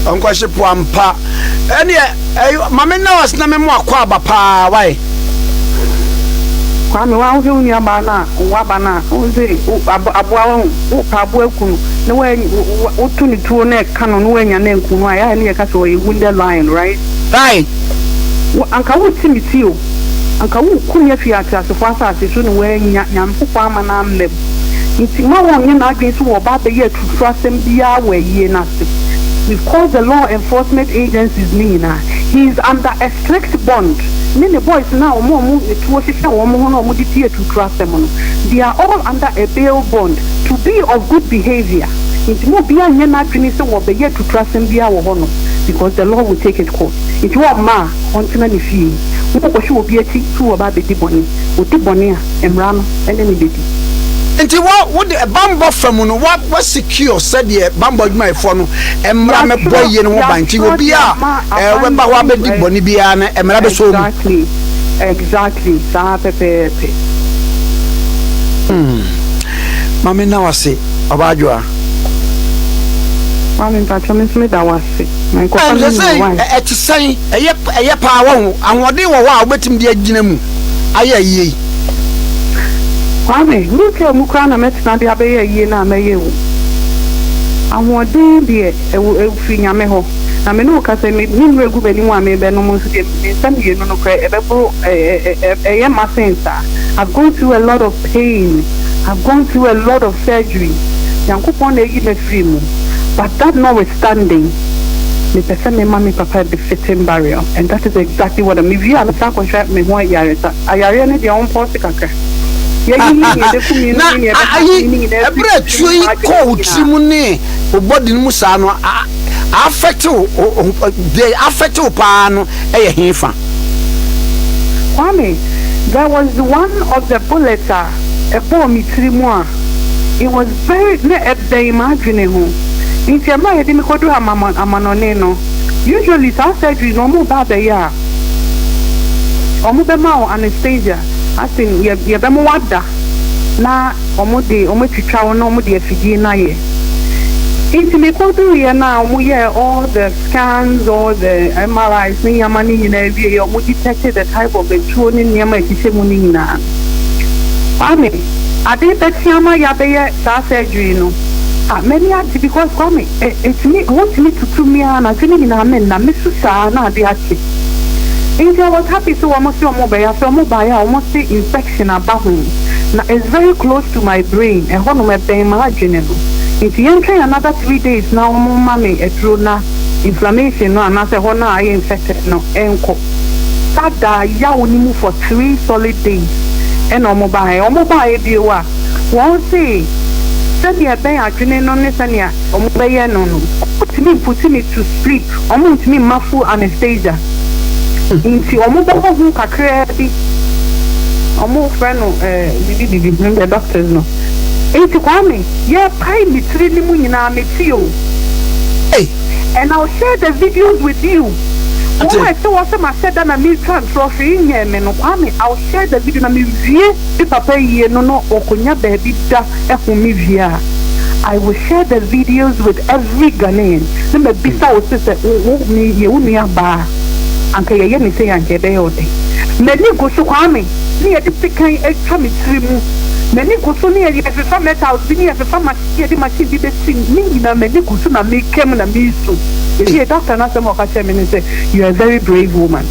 Ɔnkɔhye po ampa. Ɛneɛ ɛy ma me nna wo ase na me mo akwaaba paa wai. Kwame wa wohwɛ wo nua baa no a waba no a wo se aboa wahu wo pɛ aboa aku no na wa wo to no tuo na ɛka no na wanya no anku no a yɛ a ne yɛka sɛ ɔyɛ wounded lion right. Right. Wo anka wo te me ti o. Anka woreku me afi ateasefo asase so na wannya Nyankopɔn ama no amma mu. Nti mma wɔnnyɛ n'adwene sɛ wɔreba abɛyɛ aturuturasɛm biara wɔ ayie no ase. We've called the law enforcement agencies no nyinaa. He is under a strict bond. Ne ne boys no a wɔn a wɔn atuo hyehyɛ wɔn ho na wɔde di aturuturasɛm no, they are all under a bail bond to be of good behaviour. Nti mma obiara nnyɛ n'adwene sɛ wɔrebɛyɛ aturuturasɛm biara wɔ hɔnom because the law will take its course. Nti wɔmma a ɔntena ne fie. Wonkɔhwɛ obi akyi sɛ ɔreba abɛdi bɔne. Ɔdi bɔne a, mmara no ne no bɛdi. Nti wo wo de bammɔ fa mu no wa wa secure sɛdeɛ bammɔ adwumayɛfoɔ no mmara mɛbɔ yie no ho ban nti Yɛatwerɛ obi de a ama ɛɛ aban wɛba hɔ abɛdi ɛ bɔne biara no mmara bɛsɔ mu. Exactly, exactly, saa pɛpɛɛpɛ. Hmm. Maame nna wase, ɔbaa Adwoa. Maame mpakyɛ me nso meda wo ase. Ma nkɔfa me Sɛ nua wai. ɛte sɛn? Ɛyɛ ɛyɛ paa wahu. Ahoɔden wɔ hɔ a wobɛtumi de agyina mu ayɛ ayie yi. Kwame, wheelchair mu koraa na mɛtena de abɛyɛ ayie no a mɛyɛ o. Ahoɔden deɛ ɛwɔ ɛfiri Nyame hɔ. Na me ne wo kasa yi, me me nnuro egu m'anim a merebɛnom nso deɛ me nsa mmienu no koraa ɛbɛboro ɛ ɛ ɛ ɛyɛ ma sen saa. I've gone through a lot of pain, I've gone through a lot of surgery. Nyankopɔn na ayi me afiri mu. But that notwithstanding, mepɛ sɛ mema me papa a befitting burial and that is exactly what I'm, mewie a mɛsan akɔhwɛ me ho ayaresa. Ayareɛ no deɛ ɔmpɔɔse kakra. Yɛyiyi nea ɛbɛku me no Na ne nea ɛbɛha ayi, me no nyinaa firi ɛberɛ a me tirim tuo ne yi m'adwene kɔɔ mu wo tiri nyinaa. mu ne wo body no mu saa no, a affect wo, deɛ affect wo paa no yɛ he fa? Kwame, there was one of the bullets a ɛbɔɔ me tiri mu a, it was very, na ɛbɛn m'adwene ho. Nti ɛberɛ a yɛde me kɔduru amanɔne no, usually saa surgery no wɔreba abɛyɛ a, wɔbɛma wo anesthesia, as in yɛ yɛbɛma woada na wɔde wɔatwitwa wo na wɔde afidie no ayɛ. Nti mekɔduruiɛ no a wɔyɛɛ all the scans, all the MRIs ne nneɛma no nyinaa wieeɛ, wɔn detected the type of atuo ne nneɛma a ɛhyehyɛ mu no nyinaa no, Kwame, ade bɛkye ama yɛabɛyɛ saa surgery no, ah, m'ani agye because Kwame, ɛ, ɛtumi, wɔtumi tutu me ara anadwo no nyinaa menna, mesu saa na ade akye. Nti I was happy sɛ wɔn se wɔn rebɛyɛ, afei wɔn baeɛ a wɔn se infection aba ho, na it's very close to my brain, ɛhɔnom ɛbɛn m'adwene no, nti yɛntwɛn another 3 days na wɔn mma me aduro na inflammation no anaasɛ ɛhɔ no a ayɛ infected no ɛnkɔ. Saa da yaw no mu for 3 solid days ɛna wɔn baeɛ. Wɔn baeɛ bio a, wɔn se sɛnea ɛbɛn adwene no ne sɛnea wɔn bɛyɛ no no, wɔntumi mput me to sleep, wɔn ntumi mma full anesthesia. Nti wɔn bɛbɔ ho kakraa bi. Wɔn frɛ no ɛɛ bibi bibi, the doctors no. Nti Kwame, yɛpae me tiri ne mu nyinaa me ti o. Hey. And I'll share the videos with you. Wɔn a ɛte hɔ sɛ mahyɛ da na meretwa ntorɔ hwee nyɛɛ me no, Kwame, I'll share the video na mewie me papa yie no na ɔkɔnya baabi da ɛhome wie a, I will share the videos with every Ghanaian. Na mabisa wo sɛ sɛ wo wo me yɛ wo nua baa anka yɛyɛ ne sei anka ɛbɛyɛ wo dɛn. M'ani gu so Kwame ne yɛde sekan atwa me tiri mu. M'ani gu so ne yɛfefa metals bi ne yɛfefa machine yɛde machine bi bɛsi mu. Ne nyinaa m'ani gu so na meka mu na mesu. Ewie doctor no asɛm a ɔka kyerɛɛ me ne sɛ you are a very brave woman.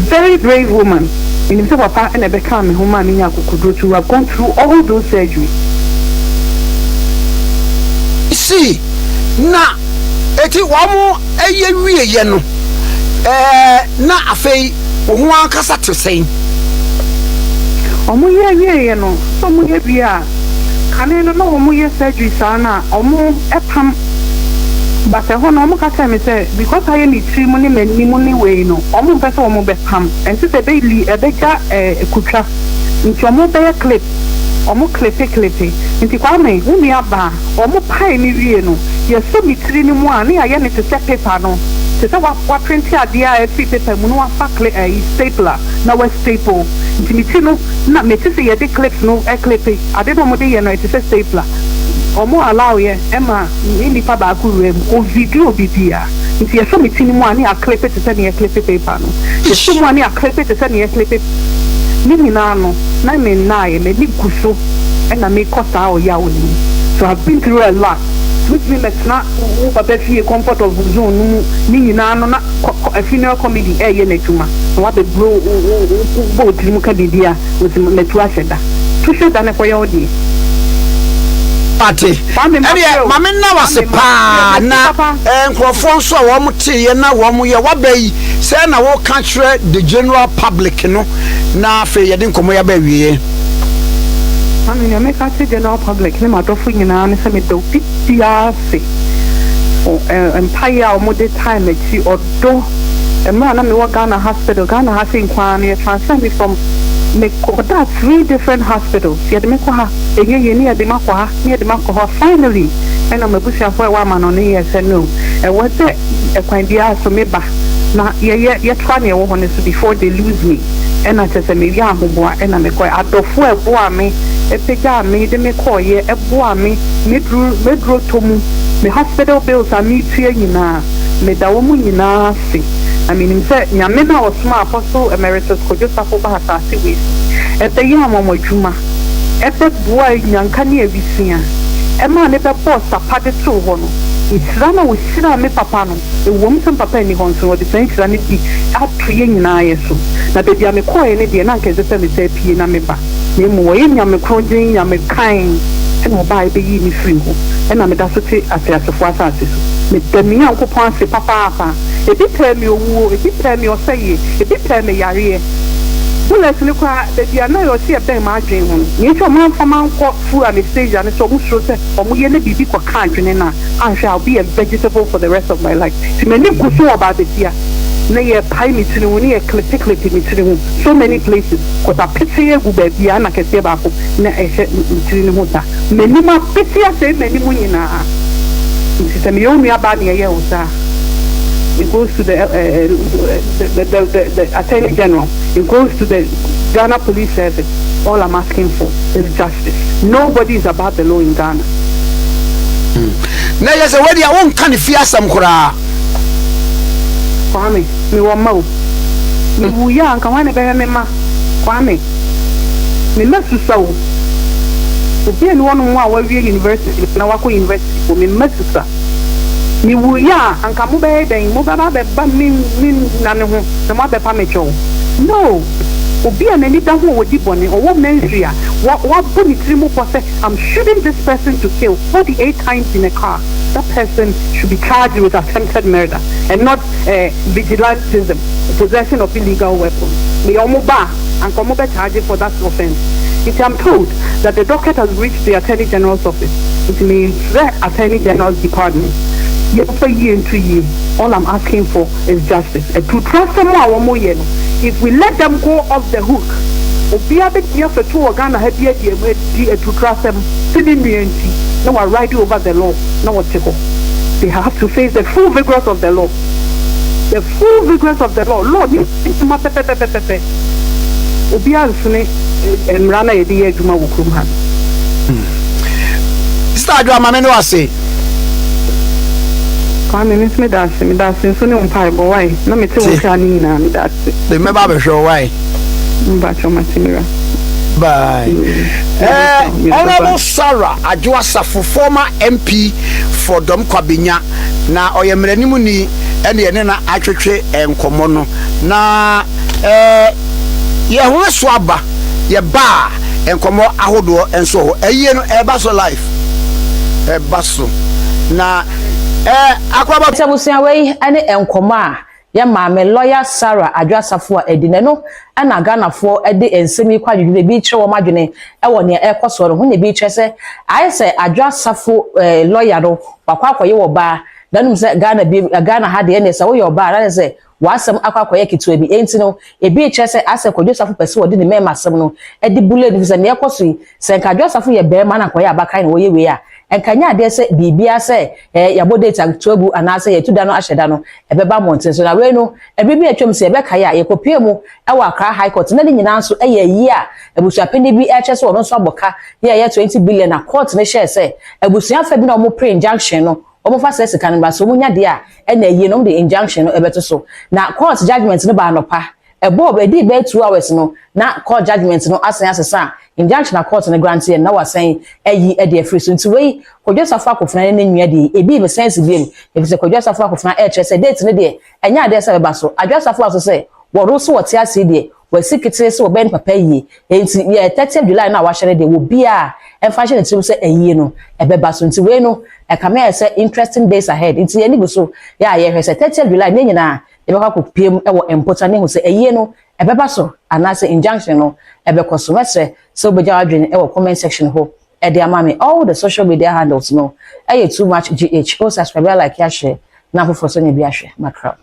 Very brave woman. Menim sɛ papa na ɛbɛkaa me ho maa menya akokoduro to have gone through all those surgeries. See, na eti wɔn ɛyɛ wieɛ no ɛɛ na afei wo ho ankasa te sɛn? Wɔn yɛ wieɛ no, sɛ wɔn yɛ wie a, kane no na wɔn yɛ surgery saa na wɔn ɛpam, but ɛhɔ no wɔn ka kyerɛ me sɛ because ayɛ me tiri mu ne m'anim ne wei no, wɔn mpɛ sɛ wɔn bɛpam, ɛnte sɛ ɛbɛli ɛbɛgya ɛɛ kutwa, nti wɔn bɛyɛ clip, wɔn clipe clipe. Nti Kwame, wo nua baa, wɔn pae me wie no, yɛsɔ me tiri no mu a ne yɛayɛ no te sɛ paper no, te sɛ wa waprinte adeɛ a ɛfiri paper mu na wafa cli ɛyi stapler na wa staple. Nti me ti no na mete sɛ yɛde clips no ɛclipe ade na wɔde yɛ no ɛte sɛ stapler. Wɔn allow yɛ ɛma me nipa baako wura mu o video bibia. Nti yɛsɔ me ti no mu a ne yɛaclipe te sɛ nea yɛclipe paper no. Yɛsɔ mu a ne yɛaclipe te sɛ nea yɛclipe ne nyinaa no na me nnaeɛ, m'ani gu so ɛna mekɔ saa ɔyaw no mu. So I've been through a lot. Wotumi bɛtena wo papa fie comfort of zone no mu ne nyinaa no na funeral comedy ɛreyɛ n'adwuma na wabɛburo wo wo bɔ wo tirim ka biribi a wosi matu ahyɛ da. To hyɛ da na kɔyɛ wo deɛ. Mate. Ɛneɛ ma me nna wase paa na nkurɔfoɔ nso a wɔn teeɛ na wɔn yɛ waba yi sɛ na woka kyerɛ the general public no na afei yɛde nkɔmmɔ yi aba awieɛ. Maame, nea meka akyerɛ general public ne m'adɔfo nyinaa ne sɛ meda obi biara ase wɔ mpaeɛ a wɔde tae m'akyi, ɔdɔ. Mmerɛ a na mewɔ Ghana hospital, Ghana ha sei nko ara no, yɛ transfer me from, mekɔdaa three different hospitals, yɛde me kɔ ha, ɛnyɛ yie, ne yɛde me akɔ ha, ne yɛde me akɔ hɔ, finally ɛna m'abusuafoɔ a ɛwɔ amanɔne yɛɛ sɛ no, ɛwɔ sɛ ɛkwan biara so meba na yɛyɛ, yɛtoa nea ɛwɔ hɔ no so before they lose me. Ɛna kyerɛ sɛ meyɛɛ ahoboa ɛna mekɔɛ. Adɔfoɔ a ɛboaa me, ɛpagyaa me de me kɔeɛ, ɛboaa me m'aduru m'aduro tɔ mu, me hospital bills a metua nyinaa, meda wɔn nyinaa ase. Na menim sɛ Nyame no a ɔsomaa Apostle Emeritus Kojo Safo baa asaase wei so ɛbɛyɛ anwanwadwuma, ɛbɛboaa nnyanka ne awisia, ɛmaa ne bɛbɔɔ sapa de too hɔ no, nhyira no a ɔhyiraa me papa no, Ɛwom sɛ me papa nni hɔ nso, ɔde saa nhyira no bi ato yɛn nyinaa yɛ so. Na baabi a mekɔeɛ no deɛ, na anka ɛnsɛ sɛ mesan pue na meba, na mmom ɔyɛ Nyame korɔngyenn, Nyame kann, na ɔbaeɛ bɛyii me firii hɔ, ɛna meda so te ateasefoɔ asase so. Meda me Nyankopɔn ase papaapa. Ebi pɛɛ me owuo, ebi pɛɛ me ɔsɛeɛ, ebi pɛɛ me yareɛ. Bullet no koraa, baabi a na ɛwɔ sɛ ɛbɛn m'adwene ho no, nea enti a wɔamfa me ankɔ full anesthesia ne sɛ wɔsuro sɛ wɔyɛ na biribi kɔka adwene no a, Anhwɛ a I'll be a vegetable for the rest of my life nti m'ani gu so wɔ baabasia na yɛ pae me tiri ho ne yɛ clipe clipe me tiri ho so many places cause apete agu baabiaa na kɛseɛ baako na ɛhyɛ me tiri no ho saa m'anim apete asɛe m'anim nyinaa nti sɛ meyɛ wo nua baa na yɛyɛ wo saa it goes to the, uh, the, the, the, the attorney general it goes to the Ghana Police Service all I'm asking for is justice nobody is above the law in Ghana. Na ɛyɛ sɛ wei deɛ wonka ne fie asɛm koraa. Kwame, mewɔ mma o. Mewuiɛ a anka hwan na ɛbɛhwɛ me mma? Kwame, me mma susua o. Obi nni hɔnom a wawie university na wakɔ university mpo, me mma susua. Mewuiɛ a anka mobɛyɛ dɛn? Mobɛba abɛba me me nna no ho na moabɛpa me kyɛw? No! Obi a n'ani da ho a ɔdi bɔne, ɔwɔ mensria, wabɔ ne tiri mu pɔ sɛ I'm shooting this person to kill 48 times in a car, that person should be charged with attempted murder and not eh, vigilantism, possession of illegal weapon. Meyɛ ɔmo ba a, anka ɔmo bɛ charge for that offence. Nti I'm told that the docket has reached the Attorney General's office. Nti mesrɛ Attorney General's department, yɛmfa yie nto yie. All I'm asking for is justice. Atuturasɛm a wɔn yɛ no, if we let them go off the hook, obiara bɛtumi afɛto wɔ Ghana ha bi adi adi atuturasɛm sɛ ne nua nti na wa ride over the law na wɔte hɔ. They have to face the full vigorous of the law. The full vigorous of the law. Law ni adwuma pɛpɛpɛpɛpɛ. Obiara nsene mmara no a yɛde yɛ adwuma wɔ kurom ha no. Sister Adwoa, ma me ne wo ase. Kwame, me nso meda ase. Meda ase nso ne wo mpaebɔ, wai? Na mete wo Te. nkra no nyinaa, meda ase. Me mɛba abɛhwɛ wo, wai? Mpakyɛw, mate me wura. Bye. Nyame Eh, nhyira wo. Bye Honorable bye. Sarah Adwoa Safo, former MP for Dom Kwabenya, na ɔyɛ mmaranimni ɛne yɛne no atwetwe nkɔmmɔ no. Na eh, yɛhome so aba, yɛba a, nkɔmmɔ ahodoɔ nso wɔ hɔ. Ayie no, ɛreba so live. Ɛreba so. Na eh, akoraba. Nti abusua wei ne nkɔmmɔ a yɛ maame lawyer Sarah Adwo Asafo a adi na ɛno na Ghanafoɔ de nsɛm yi kɔ adwedwene ebi rekyerɛ wɔn adwene wɔ nea ɛrekɔ soɔ no ho na ebi rekyerɛ sɛ ayɛ sɛ Adwo Asafo eh, lawyer no wakɔ akɔyɛ ɔbaa na nom sɛ Ghana bi Ghana ha deɛ ɛne sɛ woyɛ ɔbaa na ne sɛ w'asɛm akɔ akɔyɛ ketewa bi enti no ebi rekyerɛ sɛ asɛ Kwadwo Safo pɛ sɛ ɔde ne mmarima asɛm no de bule no fi sɛ nea ɛkɔ so yi sɛ nka Adwo Asafo yɛ barima na nkɔyɛ abakan na wɔyɛ wei a nka nyɛ adeɛ sɛ biribiara sɛ eh, yɛabɔ date ato agu anaasɛ yɛatu da no ahyɛ da no ɛbɛba mmɔnten so na wei no ɛberɛ bi a atwam sɛ yɛbɛkae a yɛkɔpue mu wɔ Accra High Court na ne nyinaa nso ɛyɛ ayie a abusuapanin bi ɛrekyerɛ sɛ ɔno nso abɔ ka yɛ ɛyɛ 20 billion na court no hyɛɛ sɛ abusua fa bi na wɔn pre injunction no wɔn fa saa sika no ba sɛ wɔn nya deɛ a ɛna ayie no wɔn de injunction no ɛbɛto so na court judgement no ba anɔpa. Ɛbɔɔ ɛdi bɛyɛ 2 hours no na court judgement no asan asesa a injunction a court no grant yɛ na wasan ayi ɛde afiri so. Nti wei, Kwadwo Safo Akofena ne ne nua deɛ, ebi bɛsan si biem, efisɛ Kwadwo Safo Akofena ɛrekyerɛ sɛ date no deɛ, ɛnyɛ adeɛ sɛ ɛbɛba so. Adwoa Safo aso sɛ wɔro so wɔte ase deɛ, wɔasi ketee sɛ wɔbɛn papa yie, nti yɛ 30 July no a wahyɛ no deɛ, wɔbi a ɛmfa hyɛ ne tirim sɛ ɛyie no ɛbɛba so. Nti wei no, ɛkame ayɛ sɛ interesting days ahead. Nti yɛn gu so yɛ a yɛhwɛ sɛ 30 July ne nyinaa yɛbɛkɔ akɔpie mu ɛwɔ mpota ne ho sɛ ɛyie no ɛbɛba so anaasɛ injunction no ɛbɛkɔ so. Mɛsrɛ sɛ wobɛgya w'adwene ɛwɔ comment section hɔ ɛde ama me. All the social media handles no ɛyɛ Too Much GH. O subscribe, like, share na afoforɔ so ne bi ahwɛ makra.